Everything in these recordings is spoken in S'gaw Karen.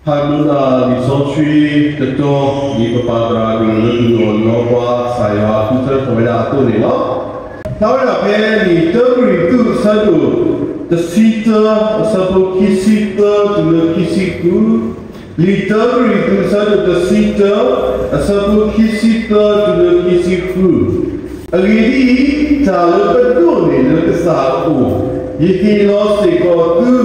ဖးဒိၣ်တၢ်လံာ်စီဆှံတတီၤ ဒ်ပပၢ်သရၣ်ဒိၣ်လၢအဒုးအီၣ်လီၤပှၤ ကစၢ်ယွၤဃုထၢထီၣ်ဝဲဒၣ်အသိးန့ၣ်လီၤ. ဖျါဝဲဒၣ်ဖဲလံာ်တၢကရံၣ်သူးအဆၢဒိၣ်တဆံတၢ အဆၢဖိခံဆံသၢတုၤလၢခံဆံဃု, လံာ်တၢကရံၣ်သူးအဆၢဒိၣ်တဆံတၢ အဆၢဖိခံဆံသၢတုၤလၢခံဆံဃု အဂ့ၢ်ဒ်အံၤ, တၢ်လၢပဒိးန့ၢ်လၢကစၢ်အအိၣ်, ယဟ့ၣ်လီၤစ့ၢ်ကီးသု,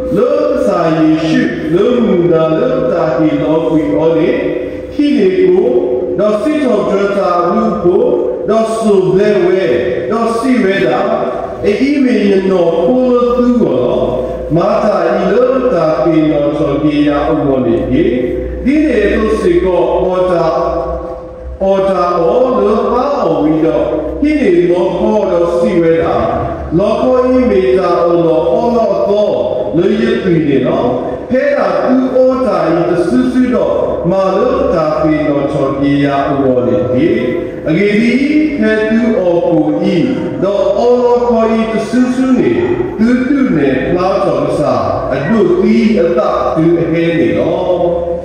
လၢကစၢ်ယ့ၣ်ၡူးလၢမုၢ်နၤလၢတၢ်ဟ့ၣ်လီၤကွံာ်အီၤန့ၣ်, ဟံးန့ၢ်ကိၣ်, ဒီးစံးထီၣ်ပတြၢၤတၢ်အဘျုးအဖှိၣ်, ဒီးစိၢ်ဘျဲးဝဲ, ဒီးစံးဝဲဒၣ်, အအံၤမ့ၢ်ယနီၢ်ခိလၢသုဂီၢ်လီၤ. မၤတၢ်အံၤလၢတၢ်သ့ၣ်နီၣ်ထီၣ်က့ၤယၤအဂီၢ်န့ၣ်တက့ၢ်. ဒ်န့ၣ်အသိးစ့ၢ်ကီး အီၣ်တၢ် အီၣ်တၢ်အီၤလၢအါအီၣ်ဝံၤဒီး, ဟံးန့ၢ်လီခီဒီးစံးဝဲဒၣ်, လီခီအံၤမ့ၢ်တၢ်အၢၣ်လီၤအီလီၤအသီလၢယသွံၣ်န့ၣ်လီၤ. ဖဲဒၣ်သုအီတၢ်အံၤတစုစုဒီး, မၤလၢတၢ်သ့ၣ်နီၣ်ထီၣ်က့ၤယၤအဂီၢ်န့ၣ်တက့ၢ်. အဂ့ၢ်ဒ်အံၤ, ဖဲသုအီၣ်ကိၣ်အံၤ, ဒီးအီလီခီအံၤတစုစုန့ၣ်, သုဒုးနဲၣ်ဖျါထီၣ်ကစၢ်အဒိးသံအသးတုၤအဟဲန့ၣ်လီၤ.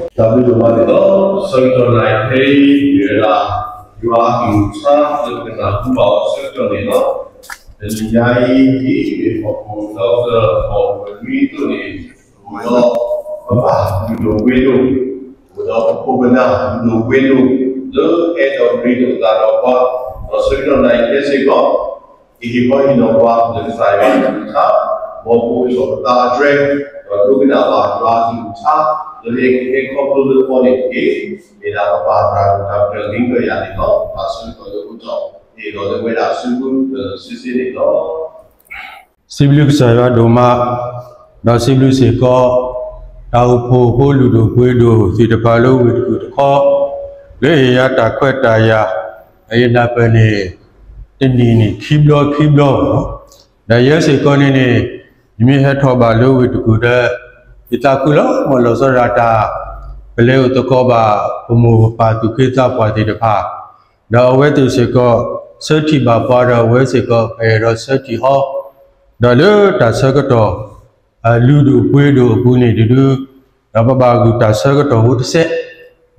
တၢ်ဘျုးဒိၣ်မးန့ၣ်လီၤ. ဆၢကတီၢ်နၣ်ရံၣ်ခဲအံၤ မ့ၢ်ဝဲဒၣ် ယွၤအကလုၢ်ကထါလၢပကနၢ်ဟူဘၣ်အီၤဆၢကတီၢ်န့ၣ်လီၤ. တနံၤညါအံၤ ဒ်မ့ၢ်ဟီၣ်ခိၣ်ဒီကတၢၢ် ဟီၣ်ခိၣ်လွံၢ်အသိးန့ၣ်, အိၣ်ဒီးပဘၣ်လုၢ်ဒိၣ်ပှ့ၤဒိၣ်, အိၣ်ဒီးပခိၣ်ပနၢ်လုၢ်ဒိၣ်ပှ့ၤဒိၣ် လၢအဲၣ်ဒိးရ့ဒိၣ်သးဒီးပှၤ, ဒီးဆၢကတီၢ်နၣ်ရံၣ်ခဲစ့ၢ်ကီး ကဟ့ၣ်ခီဟ့ၣ်နီၤပှၤလၢကစၢ်ယွၤအကလုၢ်ကထါ, မ်ပကအိၣ်ထီၣ်ပသးအတြဲၤ, ဒီးဒိကနၣ်ဘၣ်ယွၤအကလုၢ်ကထါ, လၢဟဲခီဖျိလၢပဂီၢ်န့ၣ်တက့ၢ်. မ့ၢ်ဒၣ်ပပၢ်သရၣ်ဒိၣ်တၢ်ပတြၢၤလံကၢၢ်ယၤန့ၣ်လီၤ. ဘၣ်ဆၢကတီၢ်လၢအိၣ်ထီၣ် ဟ့ၣ်လီၤလၢဝဲဒၣ်စုပူၤစုစ့န့ၣ်လီၤ. စံးဘျုးကစၢ်ယွၤဒိၣ်မး, ဒီးစံးဘျုးစ့ၢ်ကီး တၢ်အိၣ်ဖှိၣ်ဖိလုၢ်ဒိၣ်ပှ့ၤဒိၣ်သ့ၣ်တဖၣ်လၢဝ့ၢ်တကူၣ်တခီ, လၢဟ့ၣ်ယၤတၢ်ခွဲးတၢ်ယာ်, ဒီးယနၢ်ပၢၢ်န့ၣ် တနံၣ်န့ၣ်ခံဘျီခံဘျီလီၤ. ဒီးယဲစ့ၢ်ကီးန့ၣ်န့ၣ်, ယမ့ၢ်ဟဲထီၣ်ဘၣ်လၢဝ့ၢ်တကူၣ်ဒီး, ယသးခုလီၤ, မ်လီၤဆီဒၣ်တၢ် ပလဲၤအိၣ်သကိးဘၣ်ပမိၢ်ပပၢ်သူၣ်က့သးပှၢ်သ့ၣ်တဖၣ်, ဒီးအဝဲသ့ၣ်စ့ၢ်ကီး ဆၢထံၣ်ဘၣ်ပှၤဒီးအဝဲစ့ၢ်ကီး ပအဲၣ်ဒိးဆၢထံၣ်အီၤ, ဒီးလၢတၢ်ဆၢကတီၢ် လုၢ်ဒိၣ်ပှ့ၤဒိၣ်အပူၤန့ၣ်တဒု, ဒီးပဘၣ်ဂုာ်တၢ်ဆၢကတီၢ်ဖိတစဲး,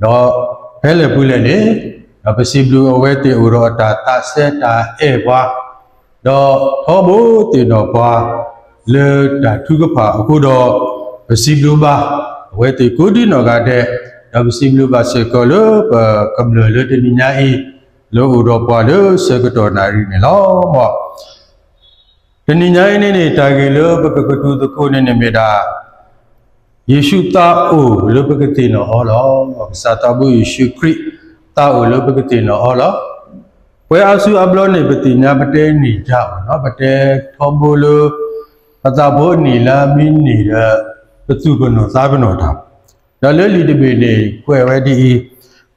ဒီးဖဲလဲၣ်ပူၤလဲၣ်န့ၣ်, ဒီးပစံးဘျုးအဝဲသ့ၣ်အိၣ်ဒီးအတၢ်သးစဲတၢ်အဲၣ်ပှၤ, ဒီးထီဘိသ့ၣ်နီၣ်ပှၤ လၢတၢ်ထုကဖၣ်အဃိဒီး, ပစံးဘျုးဘၣ်အဝဲသ့ၣ်ကိးဒံနီၢ်ဂၤဒဲး, ဒီးပစံးဘျုးဘၣ်စ့ၢ်ကီးလၢပကမျၢၢ်လၢတနံၤညါအံၤ လၢအိၣ်ဒီးပှၤလၢဆၢကတီၢ်နၣ်ရံၣ်န့ၣ်လီၤ. မ်တနံၤညါအံၤန့ၣ်န့ၣ် တၢ်ဂ့ၢ်လၢပကကတိၤသကိးန့ၣ်န့ၣ်မ့ၢ်ဒၣ် ယ့ၣ်ၡူးသးအိၣ်လၢပကသ့ၣ်နီၣ်အီၤလီၤ. ကစၢ်သးဘိယ့ၣ်ၡူးခရံာ် သးအိၣ်လၢပကသ့ၣ်နီၣ်အီၤလီၤ. ပှဲၤအါစုအါဘျီန့ၣ် ပသ့ၣ်ညါပတဲန့ၢ်ယါအီၤလီၤ. ပတဲထီဘိလၢ ပသးဖိအနံၣ်လၢအမံန့ၢ်ဒီး ပသူၣ်ပနီၣ်သးပနီၣ်တၢ်, ဒီးလၢလံာ်တဘ့ၣ်န့ၣ် ကွဲးဝဲဒ်အံၤ,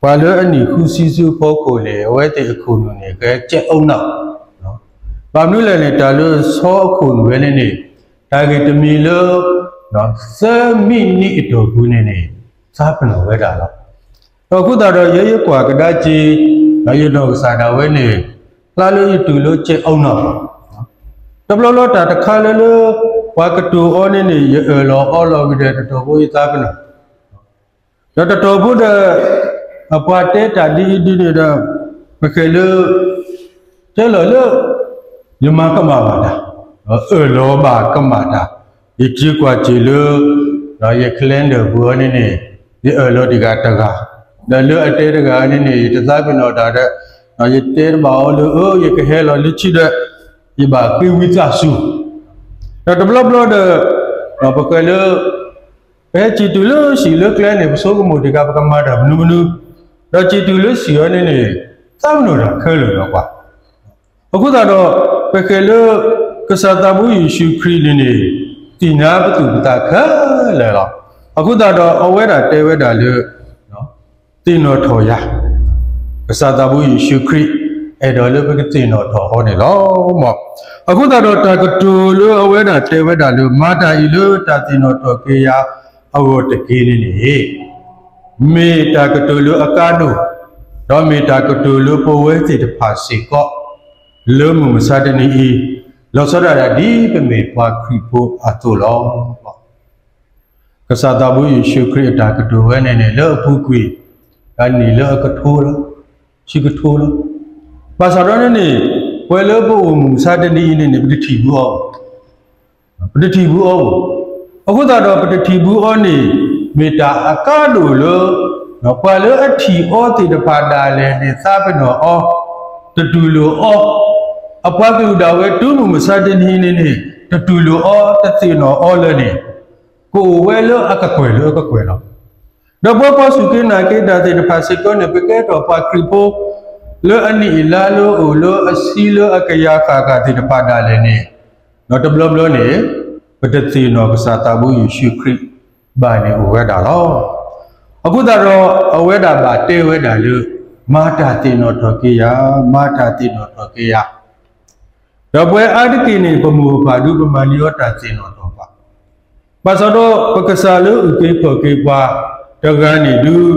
ပှၤလၢအနံၣ်ဃုဆံဆူအဖီခိၣ်န့ၣ် အဝဲသ့ၣ်အခိၣ်နူာ်န့ၣ် ကဲကဲအုံနောက်, ဘၣ်မနုၤလဲၣ်န့ၣ် တၢ်လၢဆီအခိၣ်နူာ်ဝဲန့ၣ်န့ၣ်, တၢ်ဂ့ၢ်တမံၤလၢ သၢမံးနံးအတီၢ်ပူၤန့ၣ်န့ၣ် သးပနီၣ်ဝဲဒၣ်လီၤ. ဒီးအဃိသတးဒီး ယဲယကွၢ်ကဒါက့ၤ ဒီးယနီၢ်ကစၢ်ဒၣ်ဝဲန့ၣ် ဖျါလၢယတုၤလၢကဲအုံနောက်လီၤ. တဘျီဘျီတၢ်တခါလၢလၢ ပှၤကတိၤအီၤန့ၣ်န့ၣ် ယအၢၣ်လီၤအီလီၤကဒီး တတီၢ်ဖိယသးပနီၣ် ဒီးတတီၢ်ဖိဒီး အပှၤတဲတၢ်ဒ်အံၤဒ်န့ၣ်ဒီး ပဃဲၤလၢ တဲလီၤလၢ ယမၤကမၣ်ဘၣ်တၢ်, အၢၣ်လီၤဘၣ်ကမၣ်တၢ်, ယက့ၤကွၢ်စ့ၢ်လၢ ယ calendar ပူၤအီၤန့ၣ်န့ၣ် ယအၢၣ်လီၤတဂၤတဂၤ, ဒီးလၢအတဲတဂၤန့ၣ်န့ၣ် ယတသးပ့ၤနီၣ်တၢ်ဒီး ယတဲတဘၣ်အီၤလၢ အၢ ယကဟဲလီၤလၢခံဒီး ယဘၣ်ဃ့ဝံသးစူၤ, ဒီးတဘျီဘျီဒီး ပဃဲၤလၢ ဖဲစံးတုၤလၢစံးလၢကျဲန့ၣ် ပဆိကမိၣ်တဂၤ ပကမၤတၢ်မနုၤမနုၤ, ဒီးစံးတုၤလၢစံးအီၤန့ၣ်န့ၣ် သးပနီၣ်တၢ်ခဲလၢာ်လီၤကွၢ်. အဃိသတးဒီး ပဃဲၤလၢ ကစၢ်သးဘိယ့ၣ်ၡူးခရံာ်န့ၣ်န့ၣ် သ့ၣ်ညါပသူၣ်ပသးခဲလၢာ်လီၤ. အဃိသတးဒီး အဝဲဒၣ်တဲဝဲဒၣ်လၢ သ့ၣ်နီၣ်ထီၣ်ယၤ, ကစၢ်သးဘိယ့ၣ်ၡူးခရံာ် အဲၣ်ဒိးလၢပကသ့ၣ်နီၣ်ထီၣ်အီၤန့ၣ်လီၤ. အဃိသတးဒီးတၢ်ကတိၤလၢအဝဲဒၣ်တဲဝဲဒၣ်လၢ မၤတၢ်အံၤလၢတၢ်သ့ၣ်နီၣ်ထီၣ်က့ၤယၤအဂီၢ်တက့ၢ်န့ၣ်န့ၣ် မ့ၢ်တၢ်ကတိၤလၢအကါဒိၣ်, ဒီးမ့ၢ်တၢ်ကတိၤလၢပဝဲသ့ၣ်တဖၣ်စ့ၢ်ကီး လၢမုၢ်မဆါတနံၤအံၤ လီၤဆီဒၣ်တၢ်ဒ်ပမ့ၢ်ပှၤခရံာ်ဖိအသိးလီၤ. က ကစၢ်သးဘိယ့ၣ်ၡူးခရံာ်အတၢ်ကတိၤဝဲန့ၣ်န့ၣ် လၢအပူၤကွံာ် အနံၣ်လၢအကထိလီၤ, ဆံကထိလီၤ. ဘၣ်ဆၣ်ဒီးန့ၣ်န့ၣ် ပဝဲလၢပအိၣ်မူဆါတနံၤအံၤန့ၣ်န့ၣ် ပတထံၣ်ဘူးအီၤ ပတထံၣ်ဘူးအီၤ. အဃိသတးဒီး ပတထံၣ်ဘူးအီၤန့ၣ် မ့ၢ်တၢ်အကါဒိၣ်လၢ ပှၤလၢအထံၣ်အီၤသ့ၣ်တဖၣ်ဒၣ်လဲာ်န့ၣ် သးပ့ၤနီၣ်အီၤ, တတူၢ်လိာ်အီၤ, အပှၤကလုာ်ဒၣ်ဝဲတုၤမုၢ်မဆါတနံၤအံၤန့ၣ်န့ၣ် တတူၢ်လိာ်အီၤ တသ့ၣ်နီၣ်အီၤလၢၤန့ၣ် ကအိၣ်ဝဲလၢအကကွဲၢ်လၢအကကွဲၢ်လီၤ. ဒီးပဝဲပှၤစူၢ်က့ၤနာ်က့ၤတၢ်သ့ၣ်တဖၣ်စ့ၢ်ကီးန့ၣ် ပကဲထီၣ်ပှၤခရံာ်ဖိ လၢအနံၣ်အလါလၢအအိၣ်လၢအဆံလၢအကယၤဃၣ်ဃၣ်သ့ၣ်တဖၣ်ဒၣ်လဲာ်န့ၣ် ဒီးတဘျီဘျီန့ၣ် ပတသ့ၣ်နီၣ်ကစၢ်သးဘိယ့ၣ်ၡူးခရံာ်ဘၣ်န့ၣ်အိၣ်ဝဲဒၣ်လီၤ. အဃိသတးဒီး အဝဲဒၣ်ဘၣ်တဲဝဲဒၣ်လၢ မၤတၢ်သ့ၣ်နီၣ်ထီၣ်က့ၤယၤ, မၤတၢ်သ့ၣ်နီၣ်ထီၣ်က့ၤယၤ ဒီးပဝဲအါတက့ၢ်န့ၣ် ပမိၢ်ပပၢ်ဒုးပမၤန့ၢ်အီၤတၢ်သ့ၣ်နီၣ်ထီၣ်ဘၣ်. ဘၣ်ဆၣ်ဒီးပကစၢ်လၢအုၣ်က့ၤခီၣ်က့ၤပှၤတဂၤန့ၣ်ဒုး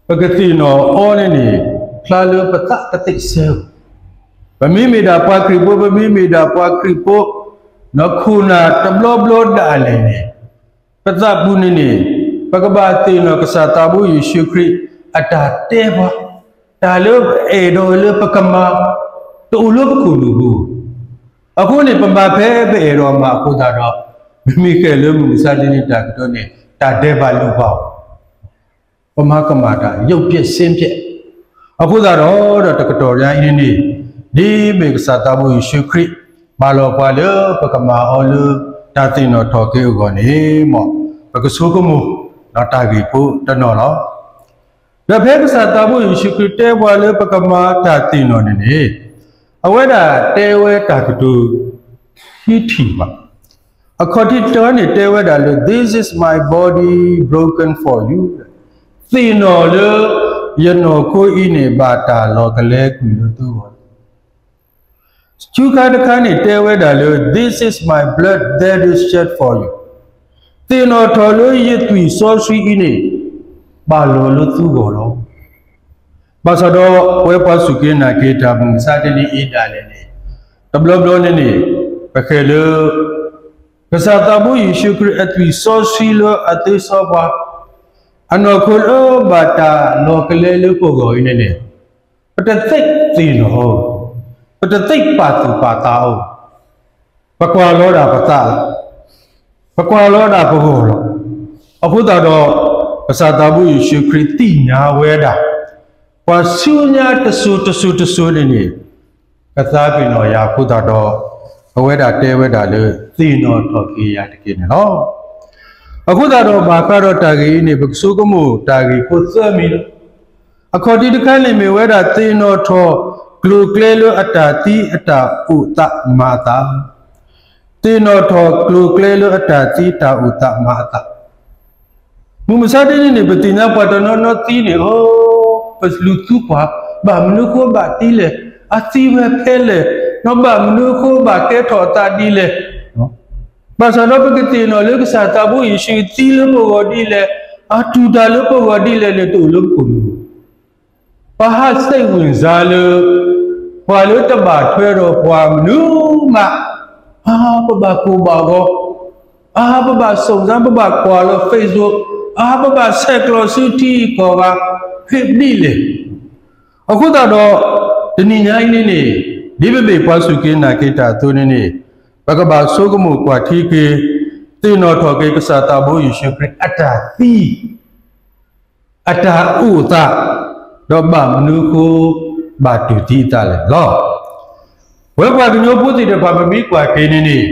ပကသ့ၣ်နီၣ်အီၤန့ၣ်န့ၣ် ဖျါလၢပသးတသ့စဲဧိၤ. ပမ့မ့ၢ်ဒၣ်ပှၤခရံာ်ဖိ, ပမ့မ့ၢ်ဒၣ်ပှၤခရံာ်ဖိ ခိၣ်နၢ်တဘျီဘျီဒၣ်လဲာ်န့ၣ် ပသးပူၤန့ၣ်န့ၣ် ပကဘၣ်သ့ၣ်နီၣ်ကစၢ်သးဘိယ့ၣ်ၡူးခရံာ်အတၢ်တဲပှၤ, တၢ်လၢပအဲၣ်ဒိးလၢပကမၤ တအိၣ်လၢပခိၣ်နူာ်ပူၤ. အဃိန့ၣ် ပမၤဖဲပအဲၣ်ဒိးမၤအဃိသတးဒီး မ့မ့ၢ်ဃဲၣ်လၢမုၢ်မဆါတနံၤတၢ်ကတိၤန့ၣ် တၢ်ဒဲးဘးလုၢ်ပှၤအီၤ ပမၤကမၣ်တၢ် ရုပ်ပျက်ဆင်းပျက်. အဃိသတးဒီး တကတီၢ်ညါအံၤန့ၣ်န့ၣ် ဒ်မ့ၢ်ကစၢ်သးဘိယ့ၣ်ၡူးခရံာ် မၢလီၤပှၤလၢပကမၤအီၤလၢတၢ်သ့ၣ်နီၣ်ထီၣ်က့ၤအဂီၢ်န့ၣ် မ်ပကဆိကမိၣ်ဒီးတၢ်ဂ့ၢ်ဖိတနီၤလီၤ. ဒီးဖဲကစၢ်သးဘိယ့ၣ်ၡူးခရံာ်တဲပှၤလၢပကမၤတၢ်သ့ၣ်နီၣ်န့ၣ်န့ၣ် အဝဲဒၣ်တဲဝဲတၢ်ကတိၤခံထံၣ်ဘၣ်. အခီၣ်ထံးတခါန့ၣ် တဲဝဲဒၣ်လၢ This is my body broken for you. သ့ၣ်နီၣ်လၢယနီၢ်ခိအံၤန့ၣ် ဘၣ်တၢ်လီၤကလဲကွံာ်လၢသုဂီၢ်လီၤ. ဆူခါတခါန့ၣ် တဲဝဲဒၣ်လၢ This is my blood that is shed for you. သ့ၣ်နီၣ်ထီၣ်လၢယသွံၣ်စီဆှံအံၤန့ၣ် ဘၣ်လီၤလၢသုဂီၢ်လီၤ. ဘၣ်ဆၣ်ဒီး ပဝဲပှၤစူၢ်က့ၤနာ်က့ၤတၢ်မုၢ်မဆါတနံၤအံၤဒၣ်လဲာ်န့ၣ် တဘျီဘျီန့ၣ်န့ၣ် ပဃဲၣ်လၢ ကစၢ်သးဘိယ့ၣ်ၡူးခရံာ်အသွံၣ်စီဆှံလၢအသ့စီပှၤ အနီၢ်ခိလၢဘၣ်တၢ်လီၤကလဲလၢပဂီၢ်အံၤန့ၣ်န့ၣ် ပတသ့ၣ်သ့ၣ်နီၣ်အီၤ, ပတသ့ၣ်ပာ်သူၣ်ပာ်သးအီၤ, ပကွၢ်လီၤဒၣ်ပသးလီၤ, ပကွၢ်လီၤဒၣ်ပဂီၢ်လီၤ. အဃိသတးဒီး ကစၢ်သးဘိယ့ၣ်ၡူးခရံာ်သ့ၣ်ညါဝဲဒၣ် ပှၤဆူညါတစိၤတစိၤတစိၤန့ၣ်န့ၣ် ကသးပ့ၤနီၣ်ယၤအဃိသတးဒီး အဝဲဒၣ်တဲဝဲဒၣ်လၢ သ့ၣ်နီၣ်ထီၣ်က့ၤယၤတက့ၢ်န့ၣ်လီၤ. အဃိသတးဒီး ဘၣ်ဃးဒီးတၢ်ဂ့ၢ်အံၤန့ၣ် ပကဆိကမိၣ်တၢ်ဂ့ၢ်ဖိသၢမံၤလီၤ. အခီၣ်ထံးတခါန့ၣ်မ့ၢ်ဝဲဒၣ် သ့ၣ်နီၣ်ထီၣ်ကျိၤကျဲလၢအတၢ်သံအတၢ်အိၣ်သးမၤအသး, သ့ၣ်နီၣ်ထီၣ်ကျိၤကျဲလၢအတၢ်သံတၢ်အိၣ်သးမၤအသး မုၢ်မဆါတနံၤန့ၣ် ပသ့ၣ်ညါပှၤတနီၤနီၤသံန့ၣ် အိ ပလူၤသူပှၤ ဘၣ်မနုၤအဃိဘၣ်သံလဲၣ်, အသံဝဲဖဲလဲၣ်, ဒီးဘၣ်မနုၤအဃိဘၣ်ကဲထီၣ်အသးဒ်လဲၣ်. ဘၣ်ဆၣ်ဒီးပကသ့ၣ်နီၣ်လၢကစၢ်သးဘိယ့ၣ်ၡူးသံလၢပဂီၢ်ဒ်လဲၣ်, အတူၢ်တၢ်လၢပဂီၢ်ဒ်လဲၣ်န့ၣ် တအိၣ်လၢပခိၣ်နူာ် ပှၤဟးစိတ်ဝင်စားလၢ ပှၤလၢတဘၣ်ထွဲဒီးပှၤမနုၤမး, အါ ပဘၣ်ကိၢ်ဘၣ်ဂီၤ, အါ ပဘၣ်စိတ်ဝင်စား ပဘၣ်ကွၢ်လီၤ Facebook, အါ ပဘၣ်ဆဲးကျိးဆူထံကီၢ်ဂၤ ဖဲဒ်လဲၣ်. အဃိသတးဒီး တနံၤညါအံၤန့ၣ်န့ၣ် ဒ်ပမ့ၢ်ပှၤစူၢ်က့ၤနာ်က့ၤတၢ်အသိးန့ၣ်န့ၣ် ပကဘၣ်ဆိကမိၣ်ကွၢ်ထံက့ၤ သ့ၣ်နီၣ်ထီၣ်က့ၤကစၢ်သးဘိယ့ၣ်ၡူးခရံာ်အတၢ်သံ အတၢ်အိၣ်သး, ဒီးဘၣ်မနုၤအဃိ ဘၣ်တူၢ်သံအသးလဲၣ်လီၤ. ပဝဲပှၤကညီဖိသ့ၣ်တဖၣ် ပမ့ၢ်ကွၢ်က့ၤန့ၣ်န့ၣ်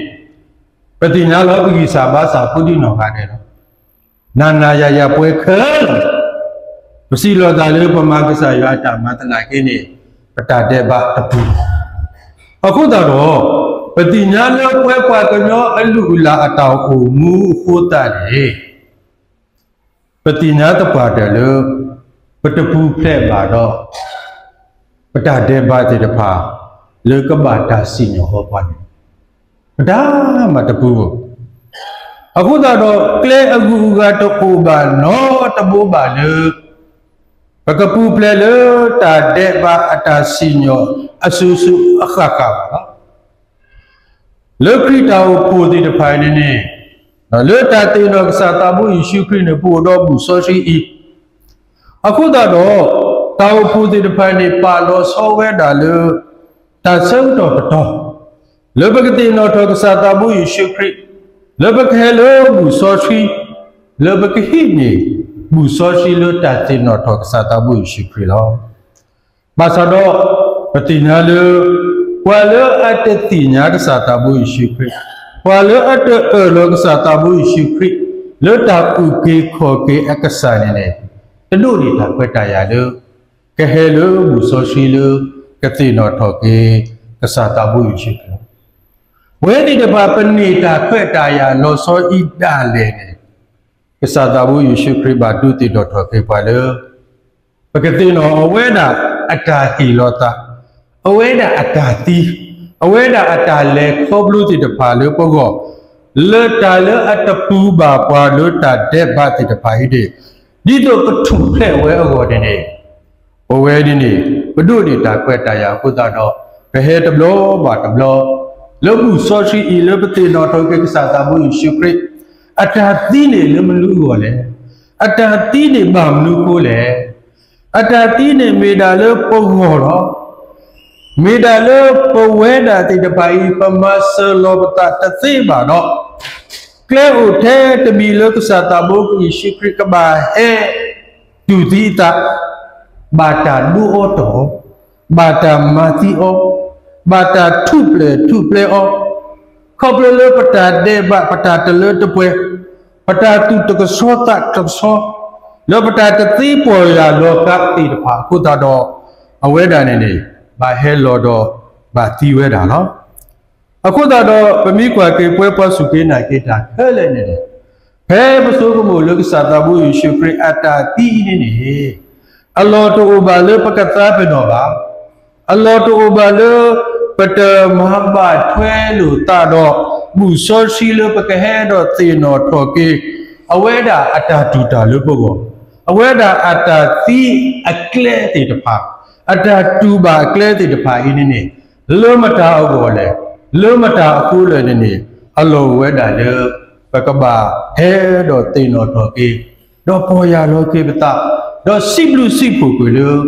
ပသ့ၣ်ညါလီၤ ပဂံၢ်စၢ်ဘါစၢ်ဖိဒံးနီၢ်ဂၤဒဲးလီၤ. နၤနၤယၤယၤပှဲၤခဲလၢာ်လီၤ. ပစံးလီၤသးလၢပမၤကစၢ်ယွၤအတၢ်မၤသနာ်က့န့ၣ် ပတၢ်ဒဲးဘးတပူၤလီၤ. အဃိသတးဒီး ပသ့ၣ်ညါလၢပဝဲပှၤကညီအလုၢ်အလၢ်အတၢ်အိၣ်မူအဃိသတးန့ၣ် ပသ့ၣ်ညါသပှၢ်တၢၢ်လၢ ပတပူၤဖျဲးဘၣ်ဒီး ပတၢ်ဒဲးဘးသ့ၣ်တဖၣ် လၢကဘၣ်တၢ်စံၣ်ညီၣ်အီၤပှၤန့ၣ် ပတၢ်မၤတပူၤဘၣ်. အဃိသတးဒီး ကျဲအဂုၤအဂၤတအိၣ်ဘၣ်နီတဘိဘၣ်လၢ ပကပူၤဖျဲးလၢတၢ်ဒဲးဘးအတၢ်စံၣ်ညီၣ်အစိၤစိၤအဃၣ်ဃၣ်ဘၣ်လီၤ. လၢခရံာ်တၢ်အိၣ်ဖှိၣ်သ့ၣ်တဖၣ်အံၤန့ၣ်န့ၣ် လၢတၢ်သ့ၣ်နီၣ်ကစၢ်သးဘိယ့ၣ်ၡူးခရံာ်န့ၣ် ပအိၣ်ဒီးဘူၣ်စီဆှံအံၤ, အဃိသတးဒီး တၢ်အိၣ်ဖှိၣ်သ့ၣ်တဖၣ်န့ၣ် ပာ်လီၤဆီဝဲဒၣ်လၢ တၢ်ဆၢကတီၢ်တတီၤ လၢပကသ့ၣ်နီၣ်ထီၣ်ကစၢ်သးဘိယ့ၣ်ၡူးခရံာ်, လၢပကဟဲလၢဘူၣ်စီဆှံ, လၢပကဟံးန့ၢ် ဘူၣ်စီဆှံလၢတၢ်သ့ၣ်နီၣ်ထီၣ်ကစၢ်သးဘိယ့ၣ်ၡူးခရံာ်လီၤ. ဘၣ်ဆၣ်ဒီး ပသ့ၣ်ညါလၢ ပှၤလၢအတသ့ၣ်ညါကစၢ်သးဘိယ့ၣ်ၡူးခရံာ်, ပှၤလၢအတအၢၣ်လီၤကစၢ်သးဘိယ့ၣ်ၡူးခရံာ် လၢတၢ်အုၣ်က့ၤခီၣ်က့ၤအကစၢ်န့ၣ်န့ၣ်, တဒိးန့ၢ်တၢ်ခွဲးတၢ်ယာ်လၢ ကဟဲလၢဘူၣ်စီဆှံလၢ ကသ့ၣ်နီၣ်ထီၣ်က့ၤ ကစၢ်သးဘိယ့ၣ်ၡူးခရံာ်လီၤ. ပဝဲသ့ၣ်တဖၣ် ပန့ၢ်တၢ်ခွဲးတၢ်ယာ်လီၤဆီအံၤဒၣ်လဲာ်န့ၣ်, ကစၢ်သးဘိယ့ၣ်ၡူးခရံာ်ဘၣ်ဒုးသ့ၣ်နီၣ်ထီၣ်က့ၤပှၤလၢ ပကသ့ၣ်နီၣ်အဝဲဒၣ်အတၢ်ဟ့ၣ်လီၤသး, အဝဲဒၣ်အတၢ်သံ, အဝဲဒၣ်အတၢ်လဲၤခီဖျိသ့ၣ်တဖၣ်လၢပဂီၢ်, လၢတၢ်လၢအတပူၤဘၣ်ပှၤလၢတၢ်ဒဲးဘးသ့ၣ်တဖၣ်အံၤန့ၣ်, ဒ်သိးကထူၣ်ဖျဲးဝဲအဂီၢ်န့ၣ်န့ၣ်, ပဝဲန့ၣ်န့ၣ် ပဒိးန့ၢ်တၢ်ခွဲးတၢ်ယာ်အဃိသတးဒီး, ပဟဲတဘျီဘၣ်တဘျီ လၢဘူၣ်စီဆှံအံၤ လၢပသ့ၣ်နီၣ်ထီၣ်က့ၤကစၢ်သးဘိယ့ၣ်ၡူးခရံာ်, အတၢ်သံန့ၣ်လၢမနုၤအဂီၢ်လဲၣ်. အတၢ်သံန့ၣ်ဘၣ်မနုၤအဃိလဲၣ်. အတၢ်သံန့ၣ်မ့ၢ်ဒၣ်လၢပဂီၢ်လီၤ. မ့ၢ်ဒၣ်လၢပဝဲဒၣ်သ့ၣ်တဖၣ်အံၤ ပမၤစၢၤလီၤပသးတသ့ဘၣ်ဒီး, ကျဲအိၣ်ထဲတမံၤလၢကစၢ်သးဘိယ့ၣ်ၡူးခရံာ်ကဘၣ်ဟဲ တူၢ်သံအသး, ဘၣ်တၢ်ဒိအီၤတီၢ်အီၤ, ဘၣ်တၢ်မၤသံအီၤ, ဘၣ်တၢ်ထူၣ်ဖျဲးထူၣ်ဖျဲးအီၤ, ခီဖျိလၢပတၢ်ဒဲးဘး ပတၢ်တလၢတပှဲၤ, ပတၢ်သူၣ်တကဆှီသးတကဆှီ, လၢပတၢ်တသ့ပီၢ်ယၢ်လီၤကးသ့ၣ်တဖၣ်အဃိသတးဒီး, အဝဲဒၣ်န့ၣ်န့ၣ် ဘၣ်ဟဲလီၤဒီးဘၣ်သံဝဲဒၣ်လီၤ. အဃိသတးဒီး ပမ့ၢ်ကွၢ်က့ၤပဝဲပှၤစူၢ်က့ၤနာ်က့ၤတၢ် ခဲလၢာ်န့ၣ်န့ၣ်, ဖဲပဆိကမိၣ်လၢကစၢ်သးဘိယ့ၣ်ၡူးခရံာ်အတၢ်သံအံၤန့ၣ်န့ၣ်, အလီၢ်တအိၣ်ဘၣ်လၢပကသးပ့ၤနီၣ်ဘၣ်. အလီၢ်တအိၣ်ဘၣ်လၢ ပတမၤဘၣ်ထွဲလိာ်သးဒီး ဘူၣ်စီဆှံလၢပကဟဲဒီးသ့ၣ်နီၣ်ထီၣ်က့ၤ အဝဲဒၣ်အတၢ်တူၢ်တၢ်လၢပဂီၢ်, အဝဲဒၣ်အတၢ်သံအကျဲသ့ၣ်တဖၣ်, အတၢ်တူၢ်ဘၣ်အကျဲသ့ၣ်တဖၣ်အံၤန့ၣ်န့ၣ်, လၢမတၤအဂီၢ်လဲၣ်, လၢမတၤအဃိလဲၣ်န့ၣ်န့ၣ်, အလီၢ်အိၣ်ဝဲဒၣ်လၢ ပကဘၣ်ဟဲဒီးသ့ၣ်နီၣ်ထီၣ်က့ၤ, ဒီးပီၢ်ယၢ်လီၤက့ၤပသး, ဒီးစံးဘျုးစံးဖှိၣ်ကွံာ်လၢ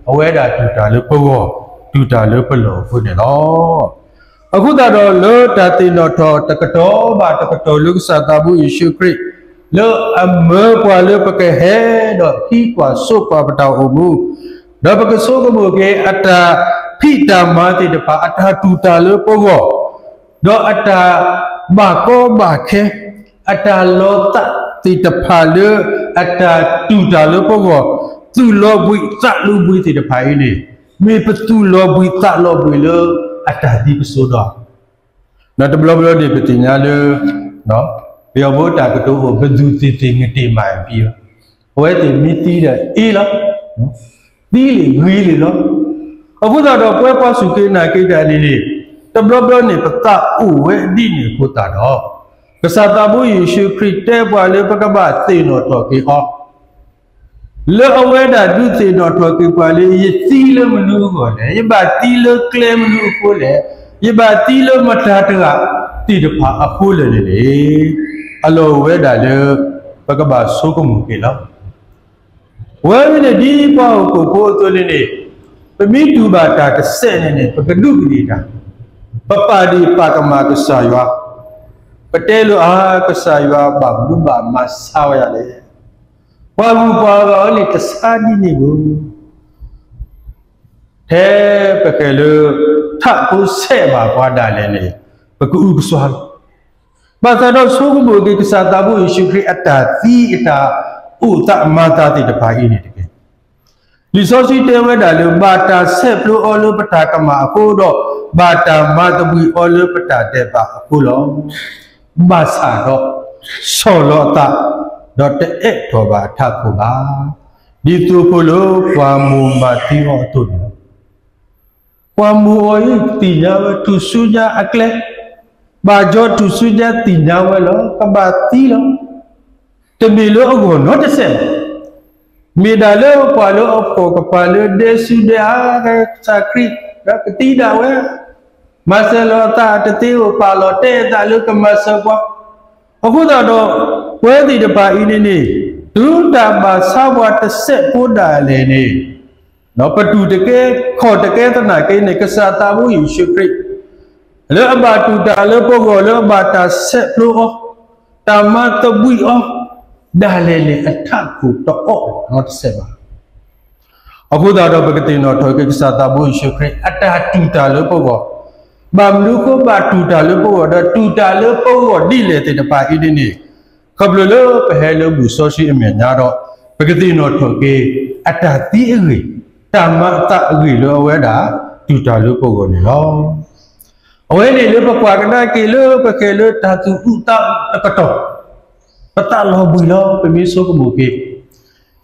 အဝဲဒၣ်တူၢ်တၢ်လၢပဂီၢ်, တူၢ်တၢ်လၢပလီၢ်အဃိန့ၣ်လီၤ. အဃိသတးဒီး လၢတၢ်သ့ၣ်နီၣ်ထီၣ်တကတီၢ်ဘၣ်တကတီၢ်လၢကစၢ်သးဘိယ့ၣ်ၡူးခရံာ်, လၢအမၢပှၤလၢပကဟဲဒီးဟံးကွၢ်စိးကွၢ်ပတၢ်အိၣ်မူ, ဒီးပကဆိကမိၣ်က့ၤအတၢ်ဖံးတၢ်မၤသ့ၣ်တဖၣ် အတၢ်တူၢ်တၢ်လၢပဂီၢ်, ဒီးအတၢ်ဘၣ်ကီဘၣ်ခဲ, အတၢ်လီၤသးသ့ၣ်တဖၣ်လၢ အတၢ်တူၢ်တၢ်လၢပဂီၢ်, သူၣ်လီၤဘှံးသးလီၤဘှံးသ့ၣ်တဖၣ်အံၤန့ၣ်, မ့ၢ်ပသူၣ်လီၤဘှံးသးလီၤဘှံးလၢအတၢ်သံကစိဒီး, ဒီးတဘျီဘျီန့ၣ် ပသ့ၣ်ညါလၢ ပယီၤဖိတၢ်ကတိၤအိၣ် ဘယ်သူသေသေငါတေမၤ အံၤဘၣ်, အဝဲသ့ၣ်မ့ၢ်သံဒီးအ့လီၤ, သံလံဂ့ၤလံလီၤ. အဃိသတးဒီး ပဝဲပှၤစူၢ်က့ၤနာ်က့ၤတၢ်န့ၣ်န့ၣ်, တဘျီဘျီန့ၣ် ပသးအိၣ်ဝဲဒ်န့ၣ်အဃိသတးဒီး, ကစၢ်သးဘိယ့ၣ်ၡူးခရံာ်တဲပှၤလၢပကဘၣ်သ့ၣ်နီၣ်ထီၣ်က့ၤအီၤ လၢအဝဲဒၣ်ဒုးသ့ၣ်နီၣ်ထီၣ်က့ၤပှၤလၢ ယသံလၢမနုၤအဂီၢ်လဲၣ်, ယဘၣ်သံလၢကျဲမနုၤအဃိလဲၣ်, ယဘၣ်သံလၢမတၤတဂၤသ့ၣ်တဖၣ်အဃိလဲၣ်န့ၣ်န့ၣ်, အလီၢ်အိၣ်ဝဲဒၣ်လၢ ပကဘၣ်ဆိကမိၣ်က့ၤလီၤ. ဝဲန့ၣ်ဒ်ပှၤဟီၣ်ခိၣ်ဖိအသိးန့ၣ်န့ၣ်, ပမ့ၢ်တူၢ်ဘၣ်တၢ်တစဲးန့ၣ်န့ၣ် ပကဒူးကဒ့ၣ်တၢ်, ပပာ်ဒ့ၣ်ပာ်ကမၣ်ကစၢ်ယွၤ, ပတဲလိာ်အါ ကစၢ်ယွၤဘၣ်မနုၤဘၣ်မၤဆါဝဲဒၣ်လဲၣ်, ပှၤဂုၤပှၤဂၤအံၤန့ၣ် တဆါဒ်န့ၣ်ဘၣ် ထဲပကဲလၢ ထးဖိဆဲးဘၣ်ပှၤဒၣ်လဲာ်န့ၣ်, ပကအုကစွါလီၤ. ဘၣ်ဆၣ်ဒီးဆိကမိၣ်က့ၤ ကစၢ်သးဘိယ့ၣ်ၡူးခရံာ်အတၢ်သံအတၢ်အိၣ်သးမၤသးသ့ၣ်တဖၣ်အံၤန့ၣ်တက့ၢ်. လံာ်စီဆှံတဲဝဲဒၣ်လၢ ဘၣ်တၢ်ဆဲးဖျိအီၤလၢပတၢ်ကမၣ်အဃိဒီး, ဘၣ်တၢ်မၤသဘှံးအီၤလၢပတၢ်ဒဲးဘးအဃိလီၤ. ဘၣ်ဆၣ်ဒီး ဆီၣ်လီၤအသး, ဒီးတအဲၣ်ထီၣ်ဘၣ်အထးခိၣ်ဘၣ်, ဒ်သိဖိလၢပှၤမိၢ်မၤသံအီၤအသိးန့ၣ်လီၤ. ပှၤမိၢ်အီၤအံၤသ့ၣ်ညါဝဲ ထူၣ်စုညါအကျဲ, ဘၣ်ကီထူၣ်စုညါသ့ၣ်ညါဝဲလီၤ, ကဘၣ်သံလီၤ. တမ့ၢ်လၢအဂီၢ်နီတစဲးဘၣ်. မ့ၢ်ဒၣ်လၢပှၤလၢအဖှီၣ်ကပၤလၢဒဲစူဒဲအါ ကစၢ်ခရံာ် ဒီးကသံဒၣ်ဝဲ, မၤစၢၤလီၤအသးတသ့ဧိၤ ပာ်လီၤတဲာ်အသးလၢကမၤစၢၤပှၤ, အဃိသတးဒီး ပဝဲသ့ၣ်တဖၣ်အံၤန့ၣ်န့ၣ် တုၤတၢ်ဘၣ်ဆါပှၤတစဲးဖိဒၣ်လဲာ်န့ၣ် ပတူၢ်တကဲ ခီၣ်တကဲသနာ်က့န့ၣ် ကစၢ်သးဘိယ့ၣ်ၡူးခရံာ် လၢအဘၣ်တူၢ်တၢ်လၢပဂီၢ် လၢအဘၣ်တၢ်ဆဲးဖျိအီၤ, တၢ်မၤသဘှံးအီၤ ဒၣ်လဲာ်န့ၣ် အထးခိၣ်တအိၣ်နီတစဲးဘၣ်. အဃိသတးဒီး ပကသ့ၣ်နီၣ်ထီၣ်က့ၤ ကစၢ်သးဘိယ့ၣ်ၡူးခရံာ် အတၢ်တူၢ်တၢ်လၢပဂီၢ်, ဘၣ်မနုၤဃိဘၣ်တူၢ်တၢ်လၢပဂီၢ် ဒီးတူၢ်တၢ်လၢပဂီၢ်ဒ်လဲၣ်သ့ၣ်တဖၣ်အံၤန့ၣ်န့ၣ် ခီဖျိလၢပဟဲလၢဘူၣ်စီဆှံအမဲာ်ညါဒီး ပကသ့ၣ်နီၣ်ထီၣ်က့ၤ အတၢ်သံအဂ့ၢ်, တၢ်မၤအသးအဂ့ၢ်လၢအဝဲဒၣ် တူၢ်တၢ်လၢပဂီၢ်န့ၣ်လီၤ. အဝဲန့ၣ်လၢပကွၢ်ကဒါက့ၤလၢပဃဲၤလၢတၢ်သူၣ်အုးသးအုးတကတီၢ်, ပသးလီၤဘှံးလီၤ ပမ့ၢ်ဆိကမိၣ်က့ၤ,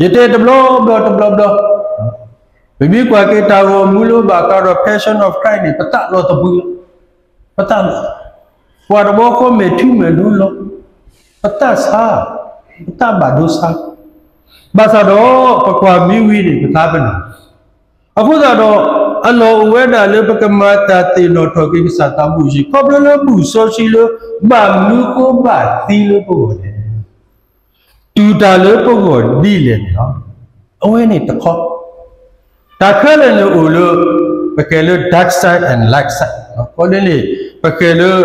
ယတဲတဘျီဘျီတဘျီဘျီ, ပမ့ၢ်ကွၢ်က့ၤတၢ်ဂီၤမူလၢဘၣ်ဃးဒီး Passion of Christ န့ၣ် ပသးလီၤသဘှံးလီၤ. ပသးလီၤ, ပှၤတဘျီဃီမဲာ်ထူမဲာ်လိလီၤ, ပသးဆါ, ပသးဘၣ်ဒိဆါ, ဘၣ်ဆၣ်ဒီး ပကွၢ်မ့ၢ်ဝံၤန့ၣ် ပသးပ့ၤနီၣ် အဃိသတးဒီး အလီၢ်အိၣ်ဝဲဒၣ်လၢပကမၤတၢ်သ့ၣ်နီၣ်ထီၣ်က့ၤကစၢ်သးဘိယ့ၣ်ၡူး ခီဖျိလၢဘူၣ်စီဆှံလၢ ဘၣ်မနုၤဃိဘၣ်သံလၢပဂီၢ်လဲၣ်, တူၢ်တၢ်လၢပဂီၢ်ဒ်လဲၣ်န့ၣ်လီၤ. အဝဲန့ၣ်တခီ, တၢ်ခဲလၢာ်န့ၣ်အိၣ်လၢ ပဃဲၤလၢ dark side and light side န့ၣ် ပဃဲၤလၢ